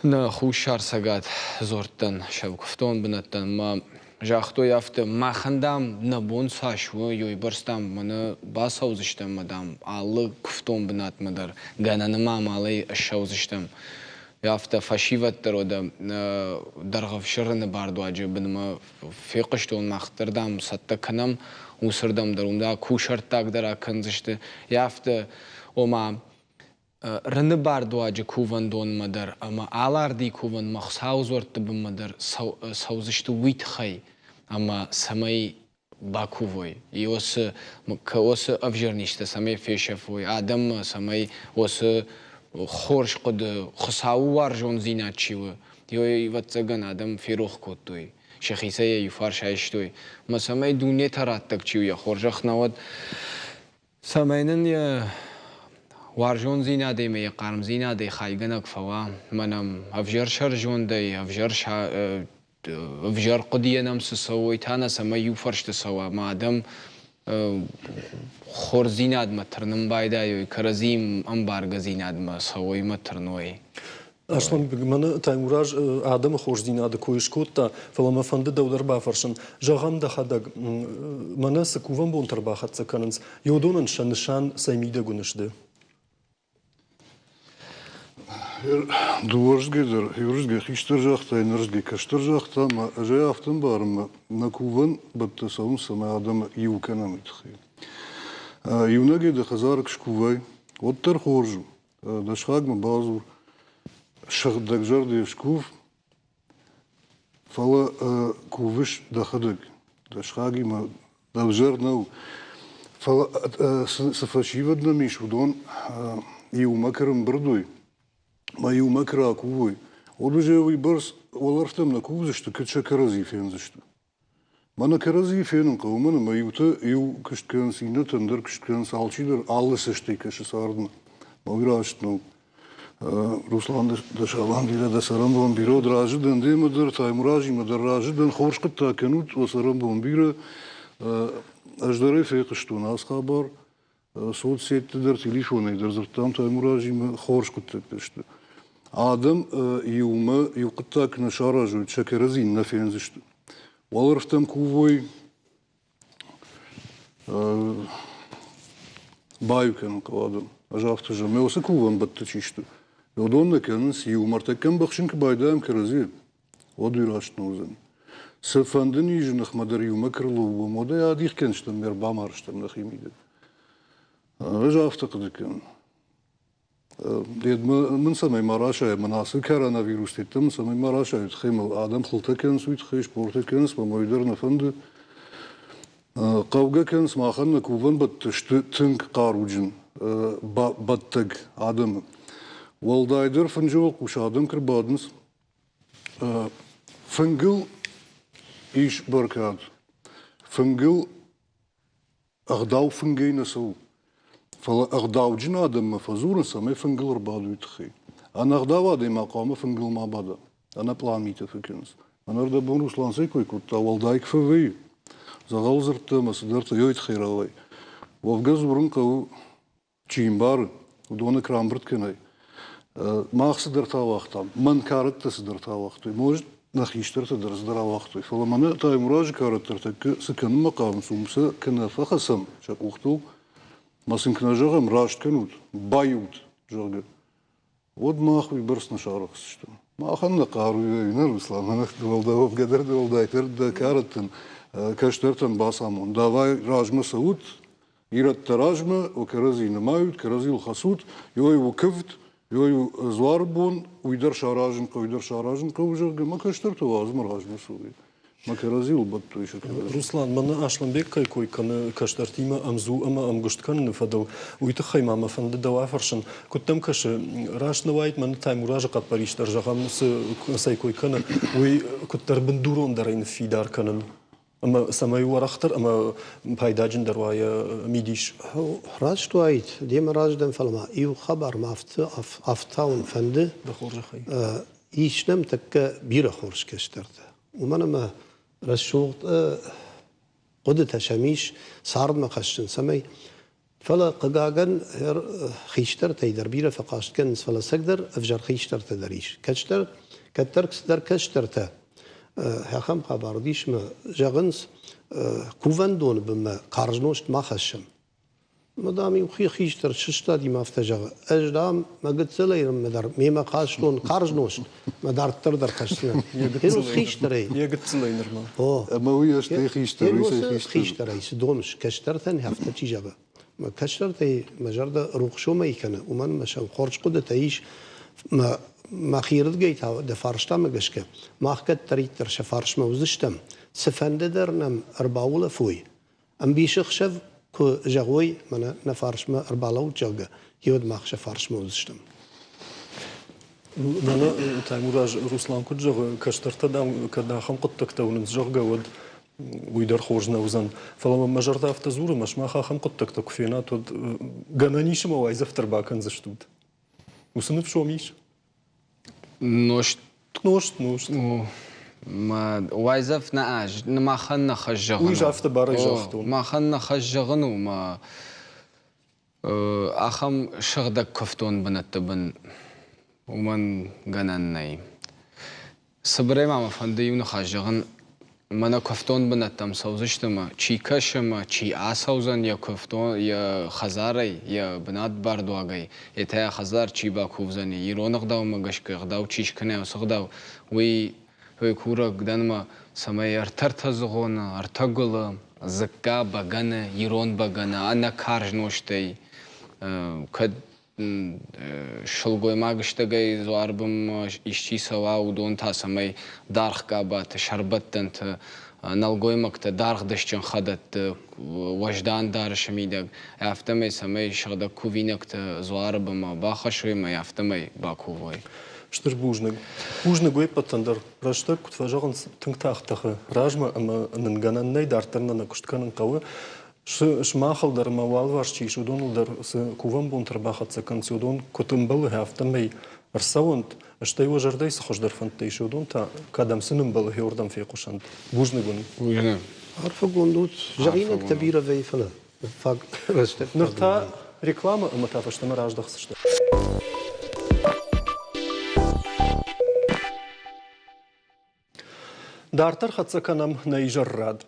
Нӕ хуссар цӕгат дзуӕрттӕн, сӕ куывтон бынӕттӕн ма загътой афтӕ, махӕн, дам, нӕ бон цас у, уыйбӕрц, дам, мӕнӕ бацӕудзыстӕм ӕмӕ, дам, алы куывтон бынатмӕ дӕр гӕнӕны ма амалӕй ссӕудзыстӕм. Афтӕ фӕсивӕд дӕр уӕдӕ Дӕргъӕвсы бардуаджы бынмӕ фехъуыстон, мах дӕр, дам, цӕттӕ кӕнӕм уыцырдӕм дӕр, уым дӕр кусӕрттаг дӕр акӕндзысты. Афтӕ, ома, Рыны бардуаджы кувӕндонмӕ дӕр ӕмӕ Алардыйы кувӕнмӕ Хуыцауы дзуӕртты бынмӕ дӕр цӕудзысты уый тыххӕй, ӕмӕ цӕмӕй бакувой, уыцы, уыцы ӕвзӕр низтӕ цӕмӕй фесӕфой, адӕммӕ цӕмӕй уыцы хорз хъуыды, Хуыцауы уарзондзинад чи у, уый, ӕвӕццӕгӕн, адӕм ферох кодтой, сӕхицӕй йӕ иуфарс айстой. Ӕмӕ цӕмӕй дунетӕ раттӕг чи у, йӕ хорзӕх нӕ уӕд, цӕмӕй нын йӕ уарзондзинадӕй ӕмӕ йӕ хъармдзинадӕй хайгӕнӕг фӕуа, мӕнӕ ӕвзӕр сӕрзондӕй, ӕвзӕр ӕвзӕр хъуыдыйӕ нӕм цы цӕуой, та нӕ цӕмӕй иуфӕрсты цӕуа, ӕмӕ адӕм хорздзинадмӕ тырнын байдайой, кӕрӕдзи ӕмбаргӕдзинадмӕ цӕуой ӕмӕ тырной. Асланбег, мӕнӕ Таймураз адӕмы хорздзинады кой скодта, фӕлӕ мӕ фӕнды дӕу дӕр бафӕрсын. Зӕгъӕм, дӕхӕдӕг, мӕнӕ цы кувӕн бонтӕ ӕрбахӕццӕ кӕнынц, уыдонӕн сӕ нысан цӕй мидӕг уыныс ды? Дыууӕрдыгӕй дӕр, иуырдыгӕй хистӕр загъта, иннӕрдыгӕй кӕстӕр загъта, ӕмӕ ӕз ӕй афтӕ ӕмбарын, ӕмӕ нӕ кувӕн бӕттӕ цӕуынц, цӕмӕй адӕмы иу кӕнӕм, уый тыххӕй. Иунӕгӕй дӕ хӕдзары куы скувай, уӕддӕр хорз у. Дӕ сыхагмӕ бадзур, сыгъдӕгзӕрдӕйӕ скув, Фӕлӕ кувыс дӕхӕдӕг, дӕ сыхагимӕ ӕвзӕр нӕу. Фӕлӕ цы фӕсивӕд нӕм ис, уыдон иумӕ куы рымбырд уой ӕмӕ иумӕ куы ракувой, уӕд уже уыйбӕрц уӕлӕрвтӕм нӕ кувдзысты, кӕд сӕ кӕрӕдзи фендзысты. Мӕнӕ кӕрӕдзийы фенын хъӕуы, уымӕн ӕмӕ иутӕ иу куыст кӕнынц, иннӕтӕ ӕндӕр куыст кӕнынц, алчидӕр алы цӕстӕй кӕсы цардмӕ. Мӕ уый раст нӕу. Руслан, дӕ салам бирӕ, дӕ цӕрӕнбон бирӕ уӕд разы дӕн демӕ дӕр, Таймуразимӕ дӕр разы дӕн, хорз хъуыддаг кӕнут, уӕ цӕрӕнбон бирӕ. Ӕз дӕр ӕй фехъуыстон ацы хабар. Соцсетты дӕр, телефонӕй дӕр дзырдтам Таймуразимӕ, хорз хъуыддӕгтӕ сты. Адӕм иумӕ иу хъуыддаг куы нӕ саразой, сӕ кӕрӕдзи нӕ фендзысты. Уӕлӕрвтӕм кувой, баиу кӕнын хъӕуы адӕм. Ӕз афтӕ зӕгъын, уыцы кувӕн бӕтты чи сты, уыдон нӕ кӕнынц иу мӕртӕккӕ ӕмбӕхсын куы байдайӕм кӕрӕдзи, уӕд уый раст нӕ уыдзӕн. Цыфӕнды низы ныхмӕ дӕр иумӕ куы рлӕууӕм, уӕд ӕй адих кӕндзыстӕм, ӕрбамарстӕм нӕхи мидӕг. Ӕз афтӕ хъуыды кӕнын. Мын цӕмӕй ма расайа, мӕн ацы коронавирус тедтӕ мын цӕмӕй ма расайа, тыххӕй мыл адӕм хылтӕ кӕнынц, уый тыххӕй спортӕ кӕнынц, мӕ уый дӕр нӕ фӕнды. Хъӕугӕ кӕнынц махӕн нӕ кувӕн бӕтты сты тынг хъаруджын бӕттӕг адӕмы. Уӕлдайдӕр фынджы уӕлхъус адӕм куы рбадынц, Фынгыл ис бӕркад. Фынгыл ӕгъдау фынгӕй нӕ цӕуы. Фӕлӕ ӕгъдауджын адӕммӕ фӕдзурынц, цӕмӕй фынгыл ӕрбадой тыххӕй. Ӕнӕгъдау адӕймаг хъуамӕ фынгыл ма бада. Ӕнӕпълан митӕ фӕкӕнынц. Ӕнӕрдӕбон Руслан цӕй кой кодта, уӕлдай куы фӕвӕййы, дзӕгъӕл дзырдтӕ ӕмӕ цыдӕртӕ ёй тыххӕй рауайы. Уӕвгӕ дзурын хъӕуы чи мбары, уыдоны куы рамбырд кӕнай. Мах цыдӕртӕ ауагътам, мӕн кӕрӕттӕ цыдӕртӕ ауагътой, может, нӕ хистӕртӕ дӕр цыдӕр ауагътой, фӕлӕ мӕнӕ Таймуразы кӕрӕттӕ ӕртӕккӕ цы кӕнынмӕ хъавынц, уым сӕ кӕнӕ фӕхӕцӕм сӕ къухтыл, мӕ сын куы нӕ зӕгъӕм, раст кӕнут, баиут, зӕгъгӕ, уӕд мах уыйбӕрц нӕ сарӕхстыстӕм. Махӕн нӕ хъару нӕ, Руслан, уӕлдай уӕвгӕ дӕр уӕлдайдӕр дӕ кӕрӕттӕн, кӕстӕртӕн бацамон. Давай размӕ цӕут, Ирӕттӕ размӕ, кӕрӕдзи нымайут, кӕрӕдзийыл хӕцут, ёй у куывд, ёй у дзуары бон, уый дӕр саразын хъӕуы, уый дӕр саразын хъӕуы, зӕгъгӕ, мӕ кӕстӕртӕ уадзмӕ размӕ цӕуой. Мӕ кӕрӕдзийыл бӕттой сӕ кӕрӕдзи. Руслан, мӕнӕ Аслӕнбег кӕй кой кӕны кӕстӕртимӕ ӕмдзу ӕмӕ ӕмгуыст кӕныны фӕдыл, уый тыххӕй ма мӕ фӕнды дӕу афӕрсын, куыд дӕм кӕсы, раст нӕ уаид мӕнӕ Таймуразы хъӕппӕрис дӕр, зӕгъӕм, цы цӕй кой кӕны, уый куыддӕр бындурондӕрӕй ныффидар кӕнын? Ӕмӕ цӕмӕй уӕрӕхдӕр ӕмӕ пайдаджындӕр уа йӕ мидис? Раст уаид, демӕ раздӕн, фӕлӕ ма иу хабар ма ӕфтауын фӕнды. Дӕ хорзӕхӕй. Ис нӕм тӕккӕ бирӕ хорз кӕстӕртӕ. Уымӕн ӕмӕ рӕсугъд хъуыдытӕ сӕм ис, цардмӕ хӕссын, цӕмӕй Фӕлӕ, хъыгагӕн, хистӕртӕй дӕр бирӕ фӕхъаст кӕнынц, фӕлӕ ӕцӕгдӕр ӕвзӕр хистӕртӕ дӕр ис. Кӕстӕр, кӕддӕр цыдӕр кӕстӕртӕ ахӕм хабар уыдис мӕ зӕгъынц, кувӕндоны бынмӕ карз нозт ма хӕссӕм. Мӕ, дам, иу хистӕр сыстади мӕ афтӕ зӕгъы, ӕз, дам, мӕ гыццылӕй рынмӕ дӕр мемӕ хастон карз нозт, мӕ дарддӕр дӕр хӕсдзынӕн. Херус хистӕрӕй. Йӕ гыццылӕй нырма. О. Ӕмӕ уый ӕстӕй хистӕр, уый сӕ хистӕр. Хистӕрӕй цы домыс, кӕстӕртӕн афтӕ чи зӕгъы. Мӕ кӕстӕртӕй мӕ зӕрдӕ рухс уымӕй кӕны, уымӕн ӕмӕ сӕм хорз хъуыдытӕ ис. Мӕ мӕхирдыгӕй та дӕ фарстамӕ гӕсгӕ, мах кӕддӕриддӕр сӕ фарсмӕ уыдзыстӕм, цыфӕнды дӕр нӕм ӕрбаулӕфой, Ӕмбисӕхсӕв куы зӕгъой, мӕнӕ нӕ фарсмӕ ӕрбалӕуут, зӕгъгӕ, уӕд мах сӕ фарсмӕ уыдзыстӕм. Мӕнӕ Таймураз Руслан куыд зӕгъы, кӕстӕртӕ, дам, кӕд ахӕм хъуыддӕгтӕ уынынц, зӕгъгӕ, уӕд уый дӕр хорз нӕ уыдзӕн. Фӕлӕ мӕ зӕрдӕ афтӕ дзуры, мӕ сымах ахӕм хъуыддӕгтӕ куы фенат, уӕд гӕнӕн ис ӕмӕ уайдзӕф дӕр бакӕндзыстут. Уыцы ныфс уӕм ис? Нозт. Нозт, нозт. Уайдзӕф нӕ ӕз, махӕн нӕ хӕс зӕгъын. Уый афтӕ барӕй загътон. Махӕн нӕ хӕс зӕгъын у, мӕ ахӕм сыгъдӕг куывтон бынӕтты бын уымӕн гӕнӕн нӕй. Цыбырӕй ма мӕ фӕнды иу ныхас зӕгъын. Мӕнӕ куывтон бынӕттӕм цӕудзысты ӕмӕ чи кӕсы ӕмӕ чи ацӕудзӕн йӕ куывтон, йӕ хӕдзарӕй, йӕ бынат бардуагӕй, йе та йӕ хӕдзар чи бакувдзӕни, ирон ӕгъдаумӕ гӕсгӕ ӕгъдау чи скӕна, уыцы ӕгъдау, уый, уый курӕг дӕн ӕмӕ цӕмӕй ӕртӕртӕдзыгъоны, ӕртӕ гуылы, дзыкка, бӕгӕны, ирон бӕгӕны, ӕнӕ карз нозтӕй, кӕд сылгоймаг стӕгӕй дзуарбынмӕ исчи цӕуа, уыдон та цӕмӕй даргъ къабаты, сӕрбӕттӕнты, нӕлгоймӕгтӕ даргъдысджын хӕдӕтты, уӕздан дарӕсы мидӕг, афтӕмӕй цӕмӕй сыгъдӕг кувинӕгтӕ дзуары бынмӕ бахӕссой ӕмӕ афтӕмӕй бакувой. Стыр бузныг. Бузныг уе ппӕтӕн дӕр. Рӕстӕг, куыд фӕзӕгъынц, тынг тагъд тӕхы размӕ ӕмӕ нын гӕнӕн нӕй, дарддӕр нӕ нӕ куыст кӕнын хъӕуы. Сымахыл дӕр ӕмӕ уӕлварс чи ис, уыдоныл дӕр цы кувӕн бонтӕ ӕрбахӕццӕ кӕнынц, уыдон куыд ӕмбӕлы, афтӕмӕй ӕрцӕуӕнт, стӕй уӕ зӕрдӕйы цы хуыздӕр фӕндтӕ ис, уыдон та кӕдӕм сын ӕмбӕлы, уырдӕм фехъуысӕнт. Бузныг уын. Бузныг. Арфӕгонд ут. Зӕгъинӕгтӕ бирӕ вӕййы, фӕлӕ фаг рӕстӕг. Ныр та рекламӕ ӕмӕ та фӕстӕмӕ раздӕхдзысты. Дарддӕр хӕццӕ кӕнӕм нӕ изӕррад.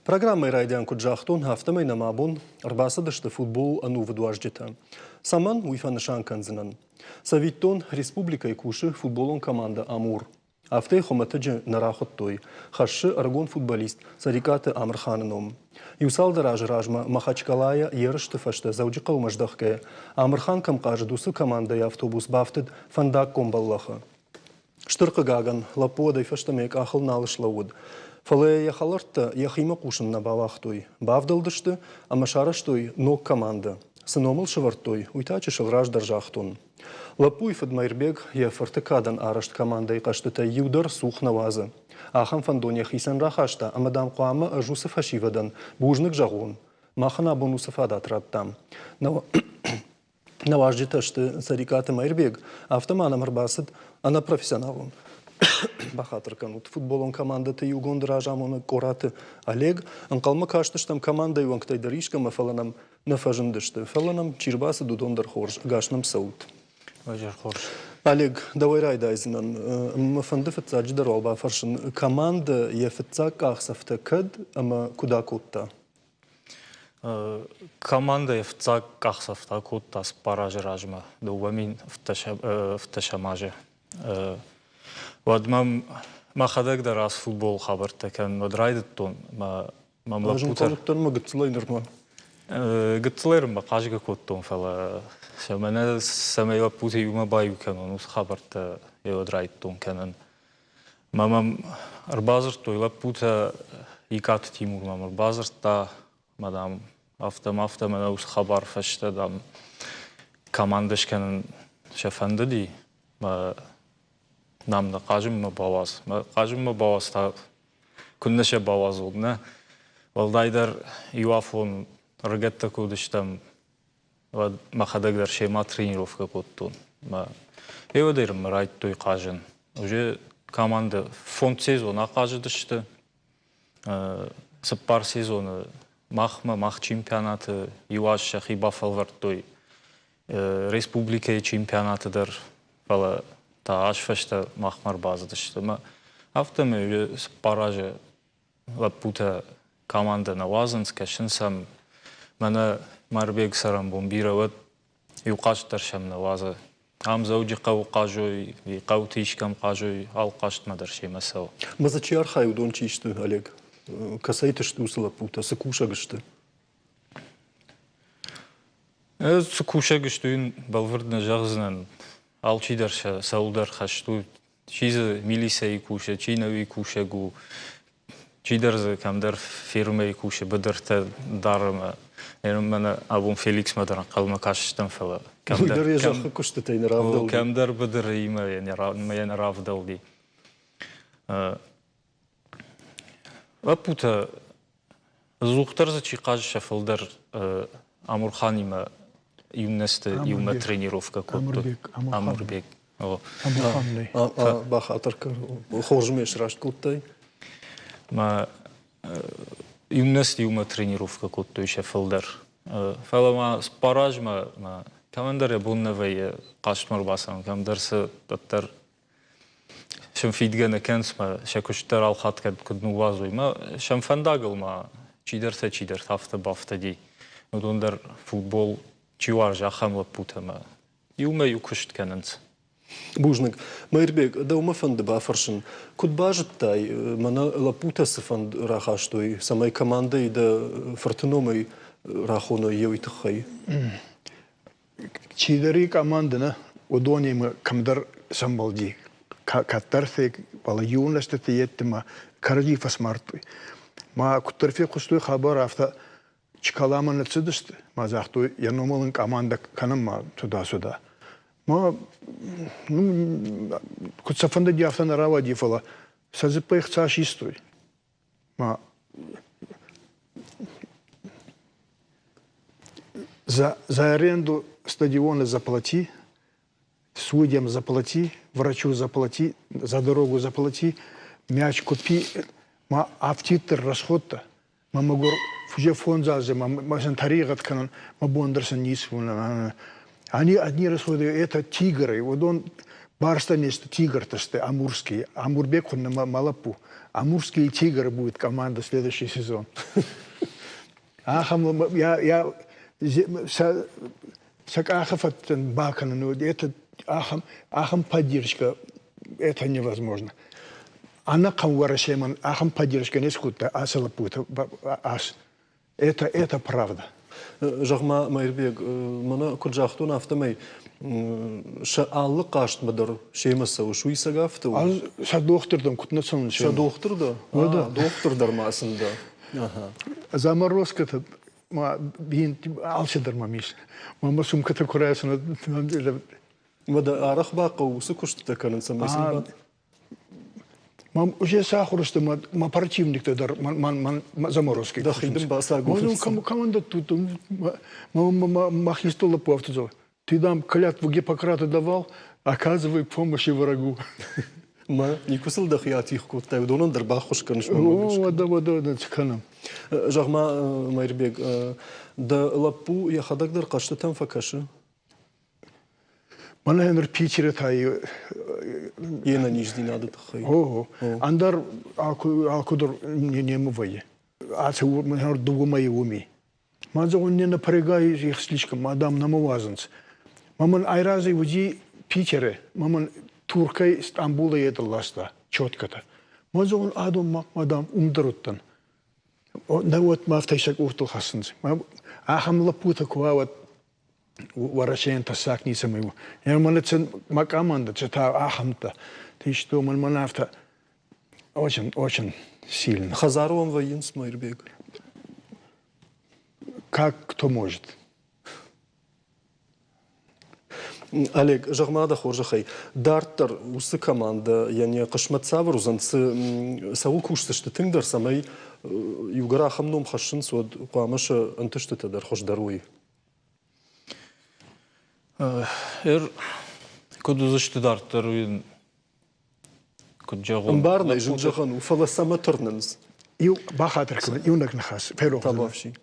Программӕйы райдиан куыд загътон, афтӕмӕй нӕм абон ӕрбацыдысты футбол ӕнувыд уазджытӕ. Цӕмӕн, уый фӕнысан кӕндзынӕн. Цӕвиттон, республикӕйы кусы футболон командӕ «Амур». Афтӕ хуымӕтӕджы нӕ рахуыдтой, хӕссы ӕрыгон футболист Цӕрикъаты Амырханы ном. Иу-цалдӕр азы размӕ Махачкалайӕ ерысты фӕстӕ Дзӕуджыхъӕумӕ здӕхгӕйӕ, Амырхан кӕм хъазыд, уыцы командӕйы автобус бафтыд фӕндаггон бӕллӕхы. Стыр хъыгагӕн, лӕппу уӕдӕй фӕстӕмӕ йӕ къахыл нал слӕууыд. Фӕлӕ йӕ хӕлӕрттӕ йӕхимӕ хъусын нӕ бауагътой, бавдӕлдысты ӕмӕ сарӕзтой ног командӕ. Цы ном ыл сӕвӕрдтой, уый та чысыл раздӕр загътон. Лӕппуйы фыд Мӕирбег йӕ фырты кадӕн арӕзт командӕйы хъӕзтытӕй иу дӕр цух нӕ уадзы. Ахӕм фӕндон йӕхицӕн рахаста ӕмӕ, дам, хъуамӕ ӕз уыцы фӕсивӕдӕн бузныг зӕгъон. Махӕн абон уыцы фадат радтам. Нӕ уазджытӕ сты Цӕрикъаты Мӕирбег, афтӕ ма нӕм ӕрбацыд ӕнӕпрофессионалон бахатыр кӕнут, футболон командӕты иугонды разамонӕг Къораты Олег. Ӕнхъӕлмӕ кастыстӕм командӕйы уӕнгтӕй дӕр искӕмӕ, фӕлӕ нӕм нӕ фӕзындысты. Фӕлӕ нӕм чи рбацыд, уыдон дӕр хорз, ӕгас нӕм цӕут. Ӕгӕр хорз. Олег, дӕуӕй райдайдзынӕн. Мӕ фӕнды фыццаджыдӕр уал бафӕрсын, командӕ йӕ фыццаг къахдзӕфтӕ кӕд ӕмӕ куыд акодта? Командӕ йӕ фыццаг къахдзӕфтӕ акодта 4 азы размӕ, 2015 азы. Уӕд мӕм мӕхӕдӕг дӕр ацы футболы хабӕрттӕ кӕнын уӕд райдыдтон. Мӕм лӕппутӕ... Ӕз мӕ гыццылӕй нырма. Гыццылӕй нырма хъазгӕ кодтон, фӕлӕ мӕнӕ цӕмӕй лӕппутӕ иумӕ баиу кӕнон, уыцы хабӕрттӕ уӕд райдыдтон кӕнын. Мӕ мӕм ӕрбадзырдтой лӕппутӕ, Икъаты Тимур мӕм ӕрбадзырдта, мӕ, дам, афтӕ ма афтӕ мӕнӕ уыцы хабар фӕстӕ, дам, командӕ скӕнын сӕ фӕндыди, мӕ, дам, нӕ хъазынмӕ бауадз. Мӕ хъазынмӕ бауадз та куыннӕ сӕ бауадзон, нӕ? Уӕлдайдӕр иу афон ӕрыгӕттӕ куы уыдыстӕм, уӕд мӕхӕдӕг дӕр семӕ тренировкӕ кодтон. Мӕ уӕдӕй мӕ райдыдтой хъазын. Уже командӕ фонд сезон ахъазыдысты. Цыппар сезоны махмӕ, мах чемпионаты иу аз сӕхи бафӕлвӕрдтой республикӕйы чемпионаты дӕр, фӕлӕ та аз фӕстӕ махмӕ ӕрбацыдысты. Ӕмӕ афтӕмӕй 4 азы лӕппутӕ командӕ нӕ уадзынц, кӕсынц сӕм. Мӕнӕ Марбег цӕрӕнбон бирӕ уӕд, иу хъазт дӕр сӕм нӕ уадзы. Ам Дзӕуджыхъӕуы хъазой, хъӕуты искӕм хъазой, алы хъазтмӕ дӕр семӕ цӕуы. Мӕ дзы чи архайы, уыдон чи сты, Олег? Кӕцӕйты сты уыцы лӕппутӕ, цы кусӕг сты? Цы кусӕг сты, уый бӕлвырд нӕ зӕгъдзынӕн. Алчидӕр сӕ цӕуылдӕр хӕст у. Чи дзы милицӕйы кусы, чи нӕуи кусӕг у, чидӕр дзы кӕмдӕр фермӕйы кусы, быдыртӕ дары ӕмӕ мӕнӕ абон Феликсмӕ дӕр ӕнхъӕлмӕ кастыстӕм, фӕлӕ кӕмдӕр йӕ зӕххы куыстытӕй нӕ равдӕлди. Кӕмдӕр быдыры йӕ нӕ равдӕлди. Лӕппутӕ ӕдзухдӕр дзы чи хъазы, сӕ фылдӕр Амурханимӕ юносты иумӕ тренировкӕ кодтой. Амурбек. Бахатыр кӕн, хорз ме сраст кодтай. Мӕ юносты иумӕ тренировкӕ кодтой сӕ фылдӕр. Фӕлӕ ма цыппар азмӕ кӕмӕндӕр йӕ бон нӕ вӕййы хъазтмӕ ӕрбацӕуын, кӕмдӕр цы уӕддӕр сӕм фидгӕ нӕ кӕнынц мӕ сӕ куыст дӕр алхатт кӕд куыд ныууадзой. Мӕ сӕм фӕндагыл ма чидӕртӕ-чидӕртӕ афтӕ бафтыди. Уыдон дӕр футбол чи уарзы, ахӕм лӕппутӕ мӕ иумӕ иу куыст кӕнынц. Бузныг. Мӕирбег, дӕумӕ фӕнды бафӕрсын, куыд базыдтай, мӕнӕ лӕппутӕ цы фӕнд рахастой, цӕмӕй командӕйы дӕ фырты номӕй рахоной йе уый тыххӕй? Чидӕр и командӕ нӕ, уыдонимӕ кӕмдӕр сӕмбӕлди. Кӕддӕр фӕлӕ иунӕстыты йеддӕмӕ кӕрӕдзи фӕсмардтой. Ма куыддӕр фехъуыстой хабар, афтӕ Чкаламӕ ныццыдысты, ма загътой, йӕ номыл ын командӕ кӕнынмӕ туда-сюда. Ма, ну, куыд сӕ фӕндыди, афтӕ нӕ рауади, фӕлӕ сӕ дзыппӕй ӕхца систой. Ма за аренду стадиона заплати, судьям заплати, врачу заплати, за дорогу заплати, мяч купи, ма афтиддӕр расходтӕ. Ма мӕгуыр уже фондз азы ма сын тӕригъӕд кӕнын, мӕ бон дӕр сын ницы у. Они одни расходы, это тигры. Уыдон барстӕ не сты, тигртӕ сты, амурские. Амурбек хуынны мӕ лӕппу. Амурские тигры будет команда следующий сезон. Ахӕм я сӕ сӕ къахы фӕдтӕн бакӕнын, это ахӕм, ахӕм поддержка, это невозможно. Ӕнӕхъӕн Уӕрӕсемӕн ахӕм поддержка не скодта ацы лӕппуты ас. Это правда. Зӕгъ-ма, Мӕирбег, мӕнӕ куыд загътон, афтӕмӕй сӕ алы хъазтмӕ дӕр семӕ цӕуыс, уый цӕг афтӕ у? Ӕз сӕ дохтыртӕм куыд нӕ цӕуын? Сӕ дохтыр дӕ? Уӕдӕ. Дохтыр дӕр ма сын дӕ. Заморозкӕтӕ ма алцыдӕр мӕм ис. Мӕ сумкӕтӕ куы райсын. Уӕдӕ арӕх бахъӕуы уыцы куыстытӕ кӕнын, цӕмӕй сын Мам уже сахуыр сты мӕ противниктӕ дӕр мӕ заморозкӕй. Дӕхи дын бацагурынц. Команда тут мӕхи стол лӕппу афтӕ зӕгъы. Ты, дам, клятву Гиппократа давал, оказывай помощь врагу. Мӕ никуы сыл дӕхи атигъ кодтай, уыдонӕн дӕр баххуыс кӕныс. Уӕдӕ, уӕдӕ, уӕдӕ, цы кӕнӕм? Зӕгъ-ма, Майрбег, дӕ лӕппу йӕхӕдӕг дӕр хъӕзтытӕм фӕкӕсы? Мӕнӕ ныр Питеры та йе нӕниздзинады тыххӕй. О, ӕндӕр алкуыдӕр не вӕййы. Ацы дыууӕ мӕйы уым и. Ма зӕгъон, не напрягай их слишком, мадам нӕма уадзынц. Ма мын айразӕй уыди Питеры, ма мын Туркӕй Стамбулӕй едыл ласта четкӕтӕ. Ма зӕгъон, адон ма, мадам, уым дӕр уыдтӕн. Нӕ уӕд ма афтӕ сӕ къухтыл хӕцынц. Ахӕм лӕппутӕ куы уа, уӕд Уӕрӕсейӕн тӕссаг ницӕмӕй у. Мӕнӕ мӕ командӕ, та ахӕмтӕ. Ты что, мӕн мӕн афтӕ очень, очень сильно. Хӕдзары уӕм вӕййынц, Мӕирбег? Как кто может. Олег, зӕгъ-ма дӕ хорзӕхӕй, дарддӕр уыцы командӕ йӕ не хъысмӕт цавӕр уыдзӕн, цы цӕуыл кусдзысты тынгдӕр, цӕмӕй иугӕр ахӕм ном хӕссынц, уӕд хъуамӕ сӕ ӕнтыстытӕ дӕр хуыздӕр уой? Эр куыд уыдзысты дарддӕр, уый куыд зӕгъон. Ӕмбарынӕй зын зӕгъӕн у, фӕлӕ цӕмӕ тырнынц? Иу бахатыр кӕнын, иунӕг ныхас ферох. Табуафси.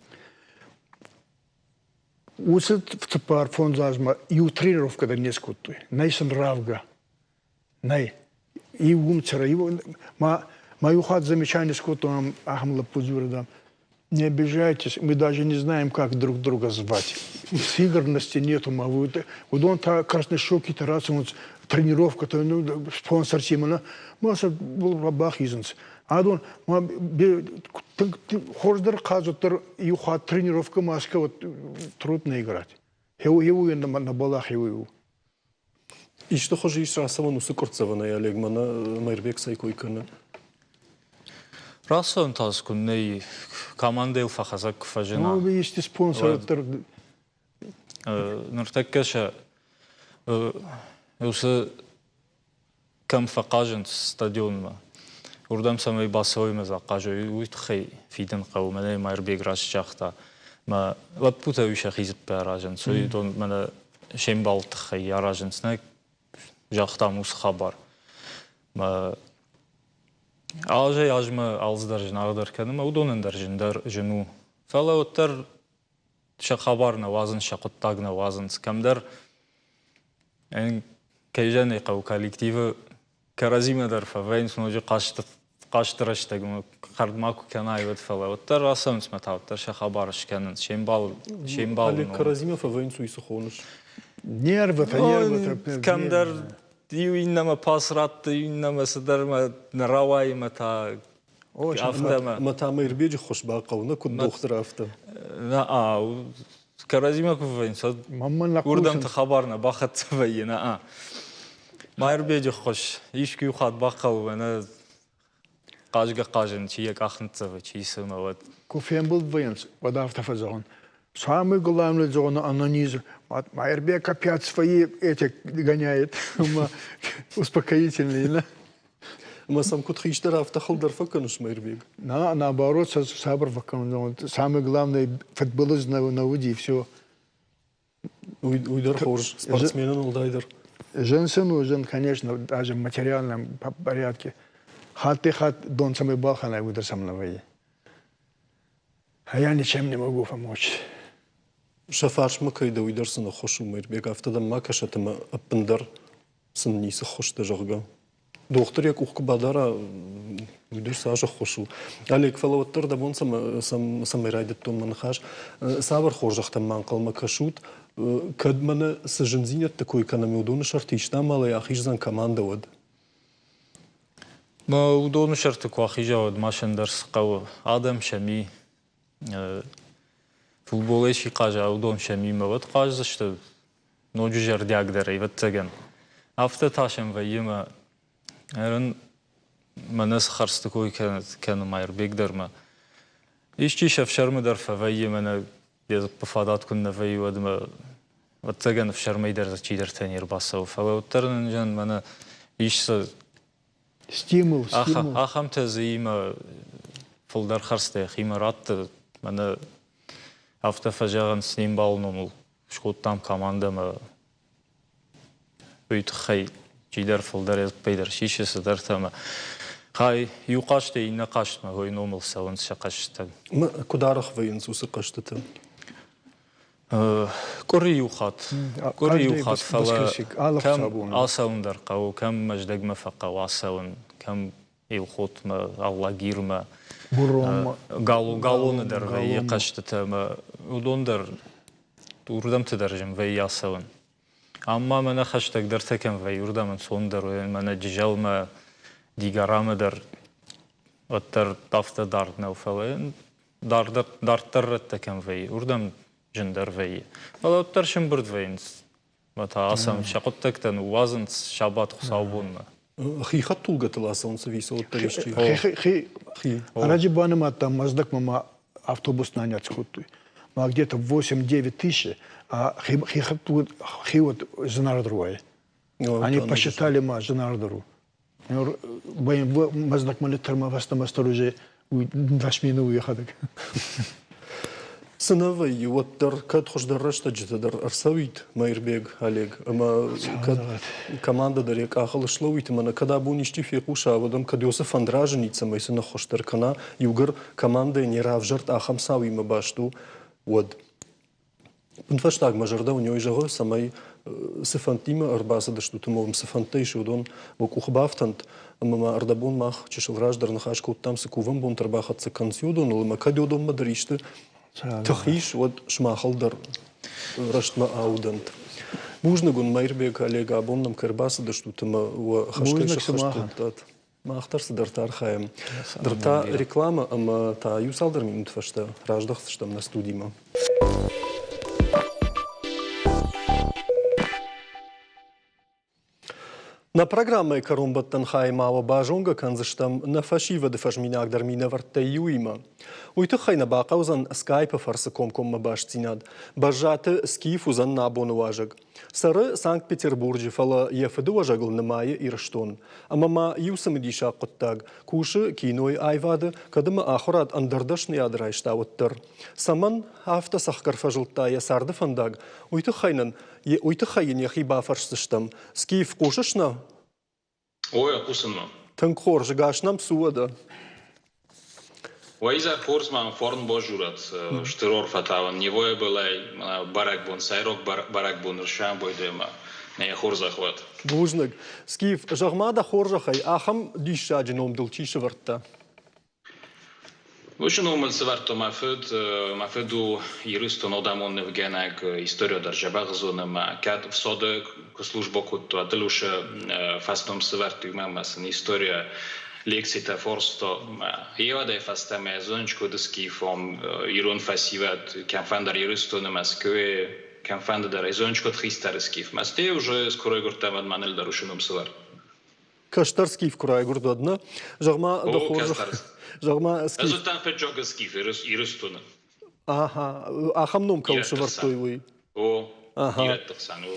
Уыцы 4-5 азмӕ иу тренировкӕ дӕр не скодтой. Нӕй сын равгӕ. Нӕй. Иу уым цӕры, иу ма ма иу хатт замечание скодтон ахӕм лӕппу дзуры, дам, не обижайтесь, мы даже не знаем, как друг друга звать. Сыгранности нету, ма уыдон та краснощекие-то рацӕуынц, тренировка-то, ну, спонсортимӕ, ма сӕ бахизынц. Адон ма хорздӕр хъазуыддӕр иу хатт тренировка маска вот трудно играть. Хеу на балах хеу. Исты хуызы ис рацӕуӕн уыцы къуырццӕвӕнӕй, Олег, мӕнӕ Мӕирбег цӕй кой кӕны? Рацӕуӕн та дзы куыннӕ и, командӕйыл фӕхӕцӕг куы фӕзына. Ну, есть спонсор дӕр. Ныртӕккӕ сӕ уыцы кӕм фӕхъазынц стадионмӕ, уырдӕм цӕмӕй бацӕуой ӕмӕ дзы ахъазой, уый тыххӕй фидын хъӕуы. Мӕнӕ Майырбег раст загъта. Мӕ лӕппутӕ уый сӕхи дзыппы аразынц, уыдон мӕнӕ се мбалы тыххӕй аразынц, нӕ загътам уыцы хабар. Мӕ азӕй азмӕ алцыдӕр зынаргъдӕр кӕны, мӕ уыдонӕн дӕр зындӕр зын у. Фӕлӕ уӕддӕр сӕ хабар нӕ уадзынц, сӕ хъуыддаг нӕ уадзынц. Кӕмдӕр кӕй зӕгъын ӕй хъӕуы, коллективы кӕрӕдзимӕ дӕр фӕвӕййынц ноджы хъазты рӕстӕгмӕ хӕрдмӕ куы кӕнай, уӕд, фӕлӕ уӕддӕр рацӕуынц мӕ та уӕддӕр сӕ хабар скӕнынц, се мбал, се мбал. Кӕрӕдзимӕ фӕвӕййынц, уый цы хоныс? Нервытӕ, нервытӕ. Кӕмдӕр иу иннӕмӕ пас ратты, иннӕмӕ цыдӕрмӕ нӕ рауайы мӕ та афтӕ Мӕ та Мӕирбеджы ххуыс бахъӕуы, нӕ куыд дохтыр, афтӕ. Нӕ, кӕрӕдзимӕ куы вӕййынц, уӕд уырдӕмты хабар нӕ бахӕццӕ вӕййы, нӕ. Мӕирбеджы ххуыс искуы иу хатт бахъӕуы, ӕнӕ хъазгӕ-хъазын чи йӕ къах ныццӕвы, чи цы, ӕмӕ уӕд. Куы фембылд вӕййынц, уӕд афтӕ фӕзӕгъын. Самый главный зона анонизм. Майербек опять свои эти гоняет, успокоительные. Да? Ӕмӕ сӕм куыд хистӕр, афтӕ хылдӕр фӕкӕныс, Майрбег? На, наоборот, сабыр фӕкӕнын. Самое главное, фыдбылыз нӕ уыди, все. Уый дӕр хорз, спортсменӕн уӕлдайдӕр. Зын сын у, зын, конечно, даже в материальном порядке. Хатт-хатт дон цӕмӕй балхӕнай, уый дӕр сӕм нӕ вӕййы. А я ничем не могу помочь. Сӕ фарсмӕ кӕй дӕ, уый дӕр сын ӕххуыс у, Мӕирбег, афтӕ дӕм ма кӕсӕт ӕмӕ ӕппындӕр сын ницы ххуыс дӕ, зӕгъгӕ. Дохтыр йӕ къух куы бадара, уый дӕр цас ӕххуыс у. Олег, фӕлӕ уӕддӕр дӕ бон цӕмӕй райдыдтон мӕ ныхас, цавӕр хорзӕхтӕм ма ӕнхъӕлмӕ кӕсут, кӕд мӕнӕ цы зындзинӕдты кой кӕнӕм, уыдоны сӕрты исты амалӕй ахиздзӕн командӕ, уӕд? Уыдоны сӕрты куы ахиза, уӕд ма сӕ ӕндӕр цы хъӕуы? Адӕм сӕм и. Футболӕй чи хъаза, уыдон сӕм имӕ уӕд хъаздзысты ноджы зӕрдиагдӕр, ӕвӕццӕгӕн. Афтӕ та сӕм вӕййы мӕ ӕрын мӕнӕ цы хӕрдзты кой кӕны Майырбег дӕр мӕ. Исчи сӕфсӕрмы дӕр фӕвӕййы мӕнӕ йӕ дзыппы фадат куыннӕ вӕййы, уӕд мӕ ӕвӕццӕгӕн ӕфсӕрмӕй дӕр дзы чидӕртӕ не рбацӕуы. Фӕлӕ уӕддӕр нын мӕнӕ ис сӕ Стимул, стимул. Ахӕмтӕ дзы имӕ фылдӕр хӕрдзтӕ йӕхимӕ радты. Мӕнӕ афтӕ фӕзӕгъынц, не мбалы номыл скодтам командӕмӕ. Уый тыххӕй чидӕр фылдӕр ӕппӕйдӕр сисы цыдӕртӕ ӕмӕ хай иу хъазтӕй иннӕ хъазтмӕ уый номыл цӕуынц сӕ хъӕзтытӕ. Куыд арӕх вӕййынц уыцы хъӕзтытӕ? Къуыри иу хатт. Къуыри иу хатт, фӕлӕ кӕм ацӕуын дӕр хъӕуы, кӕм Мӕздӕгмӕ фӕхъӕуы ацӕуын, кӕм Елхотмӕ, Алагирмӕ, Галоны дӕр вӕййы хъӕзтытӕ ӕмӕ уыдон дӕр уырдӕмты дӕр зын вӕййы ацӕуын. Ам ма мӕнӕ хӕстӕгдӕртӕ кӕм вӕййы, уырдӕм ӕнцондӕр у, мӕнӕ Джызӕлмӕ, Дигарамӕ дӕр уӕддӕр афтӕ дард нӕу, фӕлӕ дарддӕр рӕттӕ кӕм вӕййы, уырдӕм зындӕр вӕййы. Фӕлӕ уӕддӕр сӕмбырд вӕййынц ӕмӕ та ацӕуынц, сӕ хъуыддӕгтӕ ныууадзынц сабат хуыцаубонмӕ. Хи хӕдтулгӕтыл ацӕуынц ӕви цӕуылдӕр исчи? Хи. Ӕрӕджы банымадтам, Мӕздӕгмӕ ма автобус нанять скодтой. Ма где-то 8-9 тысяч, а хи хи вот зынаргъдӕр уайы. Они посчитали ма зынаргъдӕр у. Мӕздӕгмӕ литермӕ фӕстӕмӕ уже дӕс мины у йӕхӕдӕг. Цы нӕ вӕййы, уӕддӕр кӕд хуыздӕр рӕстӕджыты дӕр ӕрцӕуид Мӕирбег, Олег, ӕмӕ кӕд командӕ дӕр йӕ къахыл слӕууид ӕмӕ нӕ кӕд абон исчи фехъуса, уӕд ӕм кӕд уыцы фӕнд разынид, цӕмӕй сын ӕххуыс дӕр кӕна, иугӕр командӕйы не равзӕрд ахӕм цауимӕ баст у, уӕд. Ӕппынфӕстаг мӕ зӕрдӕ уын уый зӕгъы, цӕмӕй цы фӕндтимӕ ӕрбацыдыстут ӕмӕ уым цы фӕндтӕ ис, уыдон уӕ къухы бафтӕнт. Ӕмӕ ма ӕрдӕбон мах чысыл раздӕр ныхас кодтам, цы кувӕн бонтӕ ӕрбахӕццӕ кӕнынц, уыдоныл ӕмӕ кӕд уыдонмӕ дӕр исты тых ис, уӕд сымахыл дӕр рӕстмӕ аудӕнт. Бузныг уын, Мӕирбег, Олег, абон нӕм кӕй ӕрбацыдыстут ӕмӕ уӕ хӕс кӕй сӕххӕст кодтат. Мах дӕр цыдӕртӕ архайӕм. Ныр та рекламӕ ӕмӕ та иу цалдӕр минуты фӕстӕ раздӕхдзыстӕм нӕ студимӕ. Нӕ программӕйы кӕронбӕттӕн хайы ма уӕ базонгӕ кӕндзыстӕм нӕ фӕсивӕды фӕзминагдӕр минӕвӕрттӕй иуимӕ. Уый тыххӕй нӕ бахъӕудзӕн скайпы фӕрцы комкоммӕ бастдзинад. Бӕззаты Скиф уыдзӕн нӕ абоны уазӕг. Цӕры Санкт-Петербурджы, фӕлӕ йӕ фыдыуӕзӕгыл нымайы Ирыстон. Ӕмӕ ма иу цымыдисаг хъуыддаг – кусы кинойы аивады, кӕд ӕмӕ ахуырад ӕндӕр дӕсныйад райста, уӕддӕр. Цӕмӕн афтӕ цӕхгӕр фӕзылдта йӕ царды фӕндаг, уый тыххӕй нын, уый тыххӕй йын йӕхи бафӕрсдзыстӕм. Скиф, хъусыс нӕ? Ой, хъусын ма. Тынг хорз, гас нӕм цы уӕдӕ? Уӕ изӕр хорз мӕм фарн базурӕд, стыр арфӕтӕ уын Невойы былӕй бӕрӕгбон, сӕйраг бӕрӕгбон ӕрсӕмбӕлд ӕмӕ нӕ хорзӕх уӕд. Бузныг. Скиф, зӕгъ-ма дӕ хорзӕхӕй, ахӕм диссаджы ном дыл чи сӕвӕрдта? Уыцы ном мын сӕвӕрдта мӕ фыд. Мӕ фыд у Ирыстон адӕмон нывгӕнӕг, историйӕ дӕр дзӕбӕх зоны ӕмӕ кӕд ӕфсады куы службӕ кодта, уӕд фӕсном сӕвӕрдтой мӕ ӕмӕ сын историйӕ лекцитӕ фарста. Еуӕдӕй фӕстӕмӕ зоныс куыд скифон ирон фӕсивӕд кӕмфӕндӕр Ирыстоны, Мӕскуыйы, кӕмфӕнды дӕр зоныс куыд хистӕр скиф. Мӕскуыйы уже скоро гуырдтӕ ӕмӕ мӕныл дӕр уыцы ном сӕвӕрд. Кӕстӕр скиф куы райгуырд, уӕд нӕ? Зӕгъ-ма, дӕ хорзӕх. Зӕгъ-ма, скиф. Ӕз уыдтӕн фыццаг скиф Ирыстоны. Аха, ахӕм ном кӕуыл сӕвӕрдтой, уый. О, ирӕтты хсӕн, о.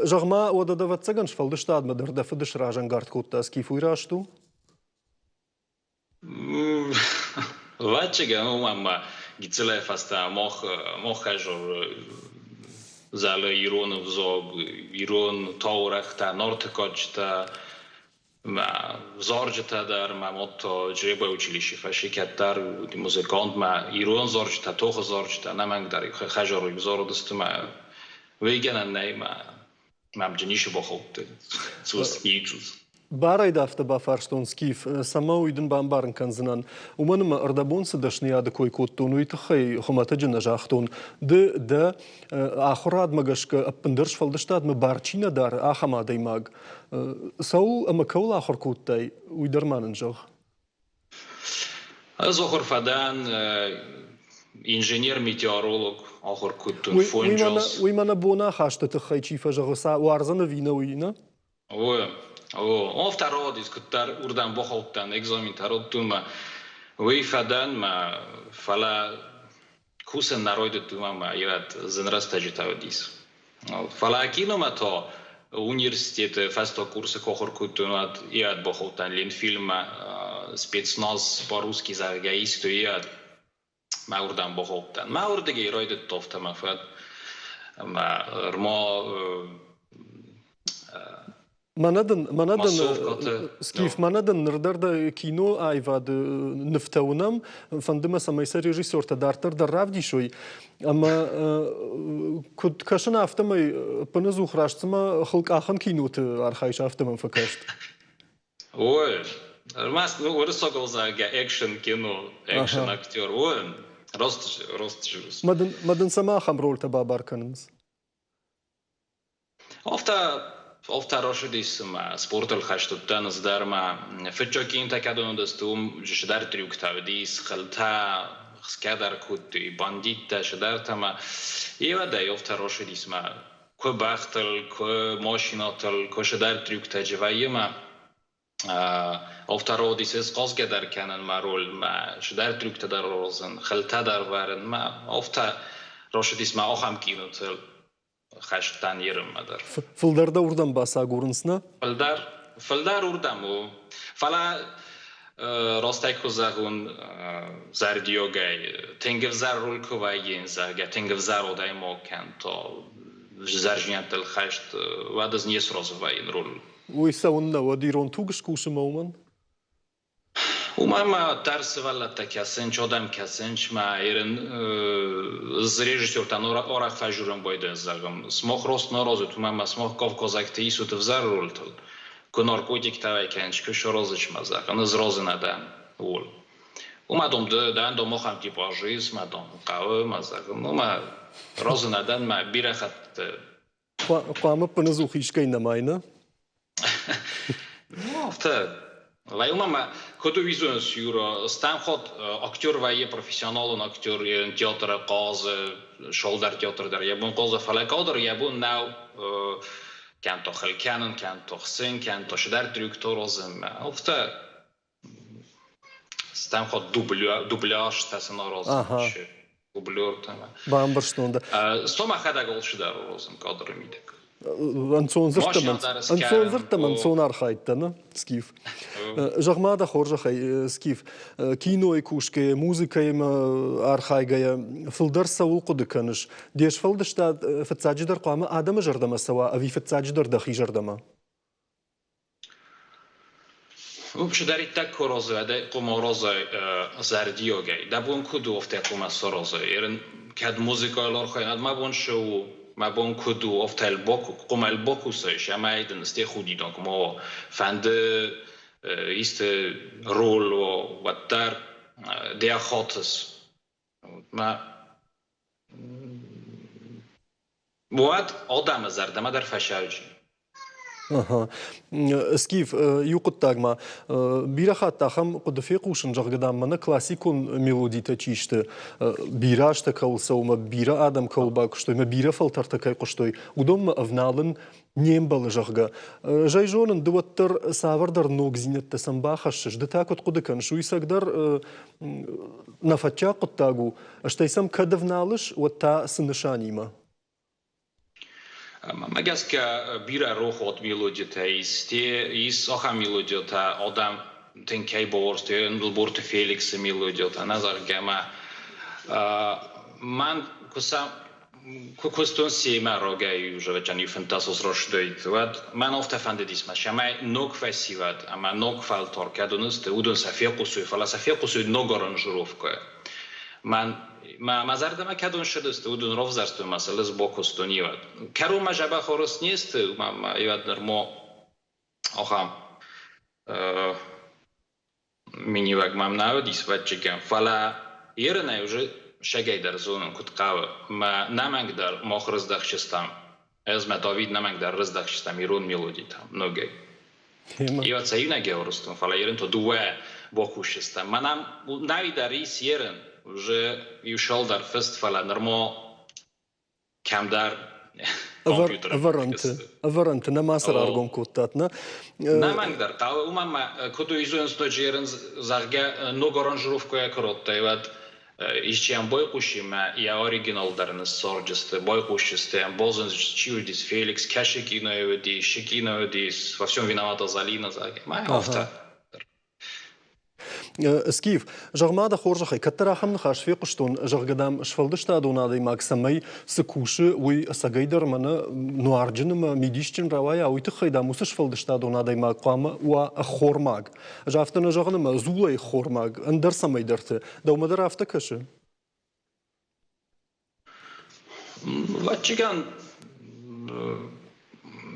Зӕгъ-ма, уӕдӕ дӕ ӕвӕццӕгӕн сфӕлдыстадмӕ дӕр дӕ фыд сразӕнгард кодта, Скиф, уый раст у? Ӕвӕццӕгӕн, уымӕн ма гыццылӕй фӕстӕмӕ мах, мах хӕзор зӕлы ирон ӕвзаг, ирон таурӕгътӕ, нарты кадджытӕ, мӕ зарджытӕ дӕр, мӕ мад та Чъребайы училищейы фӕсси кӕддӕр уыди музыкант, мӕ ирон зарджытӕ, тохы зарджытӕ ӕнӕмӕнгдӕр хӕзоры зарыдысты мӕ уый гӕнӕн нӕй, мӕ мӕм ницы бахаудта. Барӕй дӕ афтӕ бафарстон, Скиф, цӕмӕ уый дын бамбарын кӕндзынӕн. Уымӕн ӕмӕ ӕрдӕбон цы дӕсныйады кой кодтон, уый тыххӕй хуымӕтӕджы нӕ загътон. Ды дӕ ахуырадмӕ гӕсгӕ ӕппындӕр сфӕлдыстадмӕ бар чи нӕ дары, ахӕм адӕймаг. Цӕуыл ӕмӕ кӕуыл ахуыр кодтай, уый дӕр ма нын зӕгъ. Ӕз ахуыр фӕдӕн инженер-метеоролог, ахуыр кодтон фонджос. Уый мӕнӕ боны ахасты тыххӕй чи фӕзӕгъы, уарзын ӕви нӕ, уый, нӕ? О, о, афтӕ рауадис, куыддӕр уырдӕм бахаудтӕн экзаментӕ радтон мӕ уый фӕдӕн мӕ, фӕлӕ кусын нӕ райдыдтон ӕмӕ ирӕт зын рӕстӕджытӕ уыдис. Фӕлӕ киномӕ та университеты фӕстаг курсы куы ахуыр кодтон, уӕд ирӕт бахаудтӕн Ленфильммӕ, спецназ по-русски зӕгъгӕ, исты ирӕт мӕ уырдӕм бахаудтӕн. Мӕ уырдыгӕй райдыдта афтӕ мӕ фӕд. Ӕмӕ ӕрма Мӕнӕ дын, мӕнӕ дын, Скиф, мӕнӕ дын ныр дӕр дӕ кино аивады нывтӕ уынӕм. Фӕнды мӕ, цӕмӕй сӕ режиссертӕ дарддӕр дӕр равдисой. Ӕмӕ куыд кӕсын, афтӕмӕй ӕппынӕдзух раст цыма хылкъахӕн киноты архайыс, афтӕ мӕм фӕкаст. Ой, ӕрмӕст ну, уырыссагыл зӕгъгӕ, экшен кино, экшен актер. Ой, рост, рост Мӕ дын, мӕ дын цӕмӕ ахӕм рольтӕ бабар кӕнынц? Афтӕ, афтӕ рацыдис, цыма спортыл хӕст уыдтӕн ӕз дӕр ма фыццаг кинотӕ кӕдон уыдысты, уым цыдӕр трюктӕ уыдис, хылтӕ, хсгӕ дӕр кодтой, бандиттӕ, цыдӕртӕ ма. Ивӕдӕй афтӕ рацыдис ма куы бӕхтыл, куы машинӕтыл, куы цыдӕр трюктӕ вӕййы ма. Афтӕ родис ӕз хъазгӕ дӕр кӕнын мӕ роль, мӕ цыдӕр трюктӕ дӕр розын, хылтӕ дӕр вӕрын, мӕ афтӕ рацыдис мӕ ахӕм кинотыл. Хӕстӕн ерынмӕ дӕр. Фылдӕр дӕ уырдӕм бацагурынц, нӕ? Фылдӕр, фылдӕр уырдӕм у. Фӕлӕ растӕй куы зӕгъон, зӕрдиагӕй, тынг ӕвзӕр роль куы вӕййы, зӕгъгӕ, тынг ӕвзӕр адӕймаг кӕн, то зӕрдиӕгтыл хӕст, уӕд ӕз не сразы вӕййын ролыл. Уый цӕуыннӕ, уӕд ирон туг скусы мӕ уымӕн? Уымӕн ма дӕр сывӕллӕттӕ кӕсынц, адӕм кӕсынц, ма ирын режиссертӕн арӕх фӕжурын байдайынц, зӕгъӕм, смах рост нӕ аразут, уымӕн ма смах кавказӕгты исут ӕвзӕр рольтыл, куы наркотиктӕ уӕй кӕнынц, куы саразынц ма, зӕгъын, ӕз разы нӕ дӕн ууыл. Уымӕ дам ды дӕн дам ахӕм типажы ис, мӕ дам хъӕуы, мӕ зӕгъын, уымӕ разы нӕ дӕн, мӕ бирӕ хӕттыты Хъуамӕ ӕппынӕдзух искӕй нӕмай, нӕ? Ну, афтӕ. Уымӕ ма куыд уидзынц, Юра, стӕм хатт актер вӕййы профессионалон актер, театры хъазы, шолдӕр театры дӕр йӕ бон хъазы, фӕлӕ кадр йӕ бон нӕу кӕм то хыл кӕнын, кӕм то хсын, кӕм то цыдӕр трюк аразын. Афтӕ Стӕм хатт дубляжтӕ сын аразын дублертӕ. Бамбӕрстон дӕ. Сто мӕхӕдӕг алчидӕр аразын кадры мидӕг. Ӕнцон дзырдтӕм ӕнцон архайдтӕ, нӕ, Скиф? Зӕгъ-ма дӕ хорзӕхӕй, Скиф, кинойы кусгӕйӕ, музыкӕимӕ архайгӕйӕ, фылдӕр цӕуыл хъуыды кӕныс? Де сфӕлдыстад фыццаджыдӕр хъуамӕ адӕмы зӕрдӕмӕ цӕуа ӕви фыццаджыдӕр дӕхи зӕрдӕмӕ? Чидӕриддӕр ку роза, дӕ къума роза зӕрдиагӕй. Дӕ бон куд у, афтӕ къума саразай. Ерын кӕд музыкӕйыл архайын, мӕ бон цы у, мӕ бон куд у, афтӕ къуымӕл бакусай, ӕмӕ дын сте худинаг ма уа. Фӕнды исты роль уа, уӕддӕр дӕ хатыс. Мӕ Уӕд адӕмы зӕрдӕмӕ дӕр фӕсӕрджын. Ага. Скиф, иу хъуыддаг ма. Бирӕ хатт ахӕм хъуыды фехъусын, зӕгъгӕ, дам, мӕнӕ классикон мелодитӕ чи сты, бирӕ азтӕ кӕуыл цӕуы ӕмӕ бирӕ адӕм кӕуыл бакуыстой ӕмӕ бирӕ фӕлтӕртӕ кӕй хъуыстой, уыдонмӕ ӕвналын не мбӕлы, зӕгъгӕ. Ӕз ӕй зонын, ды уӕддӕр цавӕрдӕр ногдзинӕдтӕ сӕм бахӕссыс, ды та куыд хъуыды кӕныс, уый цӕгдӕр нӕфӕтчиаг хъуыддаг у, стӕй сӕм кӕд ӕвналыс, уӕд та цы нысанимӕ? Мӕ гӕсгӕ бирӕ рохуат мелодитӕ ис. Те ис ахӕм мелодитӕ, адӕм тынг кӕй бауарзтой, Ӕндлборты Феликсы мелодитӕ, нӕ зӕгъгӕ ма мӕн куы сӕ куы куыстон семӕ рогӕй уже фынтасос растдой, уӕд мӕн афтӕ фӕндыдис ма, цӕмӕй ног фӕсивӕд ӕмӕ ног фӕлтӕр кӕд уынысты, уыдон сӕ фехъусой, фӕлӕ сӕ фехъусой ног аранжировкӕйӕ. Мӕн мӕ зӕрдӕмӕ кӕдон ссыдысты, уыдон равзӕрстой ма сӕ лызбокуыстон ивӕд. Кӕронмӕ дзӕбӕх арӕзт не сты, ма ивӕд нырма ахӕм миниуӕг мӕм нӕ уыдис ӕвӕццӕгӕн, фӕлӕ ерынӕй уже сӕгӕй дӕр зонын, куыд хъӕуы. Мӕ нӕмӕнг дӕр мах рыздӕхджыстӕм, ӕз мӕ Давид нӕмӕнг дӕр рыздӕхджыстӕм ирон мелодитӕм ногӕй. Ио цӕйнӕг ӕврустон, фӕлӕ ерын то дыууӕ бакусджыстӕм. Мӕнӕн нӕй дӕр ис ерын, уже иу шалдӕр фыст, фӕлӕ нырма кӕмдӕр ӕвӕрӕнты ӕвӕрӕнты нӕма сӕ раргом кодтат, нӕ? Нӕмӕнг дӕр хъӕуы, уымӕн ма куыд уый ноджы ерын, зӕгъгӕ, ног аранжировкӕйӕ куы радтай, уӕд исчи ӕм байхъусимӕ йӕ оригинал дӕр ныссорджысты, байхъусджысты ӕм, базондзысты, чи уыдис Феликс, кӕсы кинойы уыдис, шы кино уыдис, во всем виновата Залина, зӕгъгӕ. Ма афтӕ. Скиф, зӕгъ-ма дӕ хорзӕхӕй, кӕддӕр ахӕм ныхас фехъуыстон, зӕгъгӕ, дам, сфӕлдыстадон адӕймаг цӕмӕй цы кусы, уый ӕцӕгӕйдӕр мӕнӕ нуарджын ӕмӕ мидисджын рауайа, уый тыххӕй, дам, уыцы сфӕлдыстадон адӕймаг хъуамӕ уа ӕххормаг. Ӕз афтӕ нӕ зӕгъын, ӕмӕ дзулӕй ӕххормаг, ӕндӕр цӕмӕйдӕрты. Дӕумӕ дӕр афтӕ кӕсы? Ӕвӕццӕгӕн,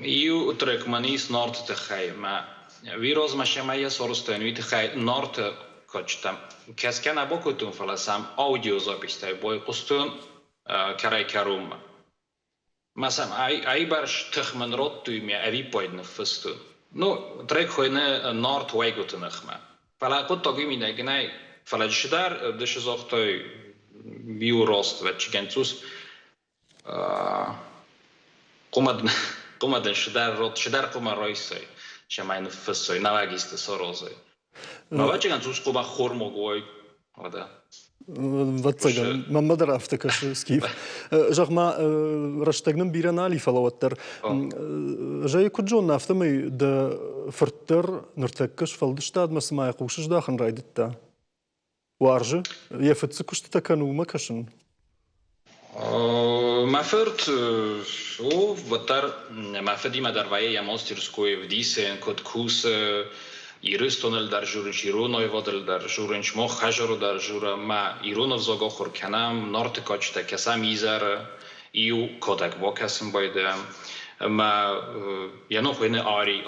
иу трек мӕн ис Нарты тыххӕй. Мӕ уый размӕ семӕ йӕ сарӕзтон, уый тыххӕй Нарты кадджытӕм кӕсгӕ нӕ бакодтон, фӕлӕ сӕм аудиозаписьтӕй байхъуыстон кӕрӕй-кӕронмӕ. Мӕ сӕм айбӕрц тых мын радтой мӕ ӕвиппайды ныффыстон. Ну, трек хуыйны Нарт уӕйгуыты ныхмӕ. Фӕлӕ хъуыддаг уый мидӕг нӕй. Фӕлӕ чидӕр дысы загътой иу раст ӕвӕццӕгӕн цъус хъуымӕ дын цыдӕр хъуымӕ райсай, цӕмӕй ныффыссой, науӕг исты саразай. Ӕвӕццӕгӕн цъус хъуымӕ хормог уой, уӕдӕ. Ӕвӕццӕгӕн, мӕнмӕ дӕр афтӕ кӕсы, Скиф. Зӕгъ-ма, рӕстӕг нын бирӕ нал и, фӕлӕ уӕддӕр. Ӕз ӕй куыд зонын, афтӕмӕй дӕ фырт дӕр ныртӕккӕ сфӕлдыстадмӕ цыма йӕ хъус здахын райдыдта. Уарзы, йӕ фыд цы куыстытӕ кӕны, уымӕ кӕсын? Мӕ фырт у, уӕддӕр мӕ фыдимӕ дӕр вӕййы йӕ мастерской вдисӕн, куыд кусы, Ирыстоныл дӕр журынч, ирон аивадыл дӕр журынч, мах хӕзары дӕр журӕм, мӕ ирон ӕвзаг ахуыр кӕнӕм, Нарты кадджытӕ кӕсӕм изӕры, иу кадӕг бакӕсын байдайӕм. Ӕмӕ йӕ ном хуыйны Ари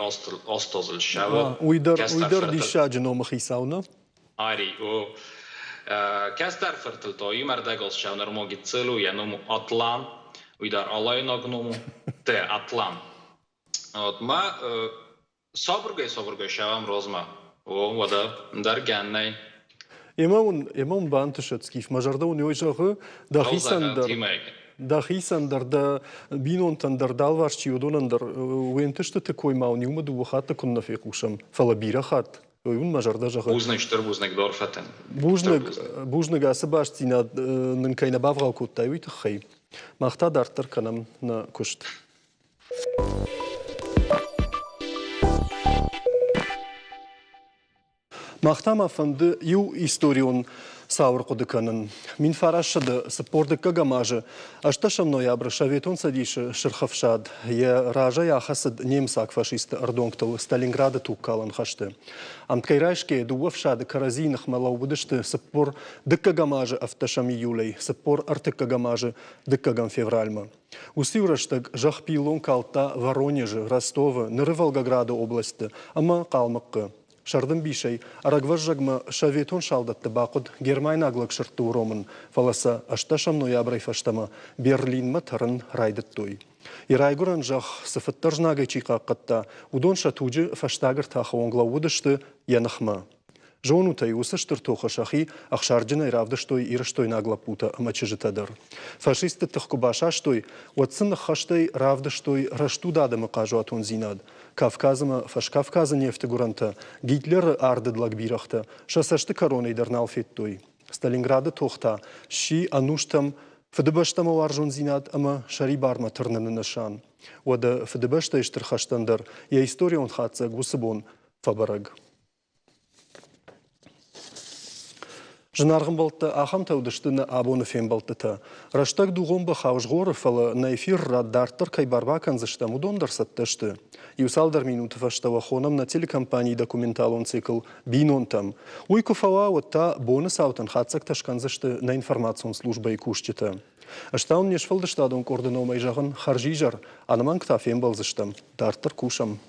Астазыл ссӕуы. Уый дӕр, уый дӕр диссаджы номы хицау, нӕ? Ари, о. Кӕстӕр фыртыл та иу ӕрдӕгыл ссӕуы нырма гыццыл у, йӕ ном у Атлан. Уый дӕр алайнаг ном у. Т. Атлан. Вот ма сабыргай-сабыргай сӕвӕм размӕ. О, уӕдӕ ӕндӕр гӕн нӕй. Ӕмӕ уын, ӕмӕ уын бантысӕд, Скиф, мӕ зӕрдӕ уын ой зӕгъы, дӕхицӕн дӕр, дӕхицӕн дӕр, дӕ бинонтӕн дӕр, дӕлварс чи уыдонӕн дӕр уе нтыстыты кой ма уын иумӕ дыууӕ хатты куыннӕ фехъусӕм, фӕлӕ бирӕ хатт. Уый уын мӕ зӕрдӕ зӕгъы. Бузныг, стыр бузныг, Дорфӕтӕн. Бузныг, бузныг ацы бастдзинад нын кӕй нӕ бавгъау кодтай, уый тыххӕй. Мах та дарддӕр кӕнӕм нӕ куыст. Мах та ма фӕнды иу историон цау ӕрхъуыды кӕнын. 1942 азы 8 ноябры Советон Цӕдисы Сырх Ӕфсад йӕ разӕй ахӕцыд немыцаг фашистты ӕрдонгтыл Сталинграды тугкалӕн хӕсты. Ӕмткӕй райсгӕйӕ дыууӕ ӕфсады кӕрӕдзийы ныхмӕ лӕууыдысты 42 азы 17 июлӕй 43 азы 2 февральмӕ. Уыцы-иу рӕстӕг зӕхх пиллон калдта Воронежы, Ростовы, ныры Волгограды облӕстты ӕмӕ Хъалмыхъхъы. Сӕрдымбисӕй ӕрӕгвӕззӕгмӕ советон салдӕтты бахъуыд гермайнаг лӕгсырдты уромын, фӕлӕ сӕ ӕстдӕсӕм ноябрӕй фӕстӕмӕ Берлинмӕ тӕрын райдыдтой. Йӕ райгуырӕн зӕхх цыфыддӕр знагӕй чи хъахъхъӕдта, уыдон сӕ туджы фӕстаг ӕртахы онг лӕууыдысты йӕ ныхмӕ. Зонут ӕй, уыцы стыр тохы сӕхи ӕхсарджынӕй равдыстой ирыстойнаг лӕппутӕ ӕмӕ чызджытӕ дӕр. Фашистты тых куы басастой, уӕд сын ныххӕстӕй равдыстой рӕстуд адӕмы хъазуатондзинад. Кавказ ӕмӕ Фӕскавказы нефты гуырӕнтӕ Гитлеры ардыд лӕгбирӕгътӕ сӕ цӕсты кӕронӕй дӕр нал федтой. Сталинграды тох та сси ӕнустӕм Фыдыбӕстӕмӕ уарзондзинад ӕмӕ сӕрибармӕ тырныны нысан. Уӕдӕ Фыдыбӕстӕйы Стыр хӕстӕн дӕр йӕ историон хатдзӕг уыцы бон фӕбӕрӕг. Зынаргъ ӕмбӕлттӕ, ахӕмтӕ уыдысты нӕ абоны фембӕлдтытӕ. Рӕстӕг дугъон бӕхау згъоры, фӕлӕ нӕ эфир рад дарддӕр кӕй бар бакӕндзыстӕм, уыдон дӕр цӕттӕ сты. Иу цалдӕр минуты фӕстӕ уӕ хонӕм нӕ телекомпанийы документалон цикл «Бинонтӕм». Уый куы фӕуа, уӕд та боны цаутӕн хатдзӕгтӕ скӕндзысты нӕ информацион службӕйы кусджытӕ. Ӕз та уын не сфӕлдыстадон къорды номӕй зӕгъын хӕрзизӕр, ӕнӕмӕнг та фембӕлдзыстӕм. Дарддӕр кусӕм.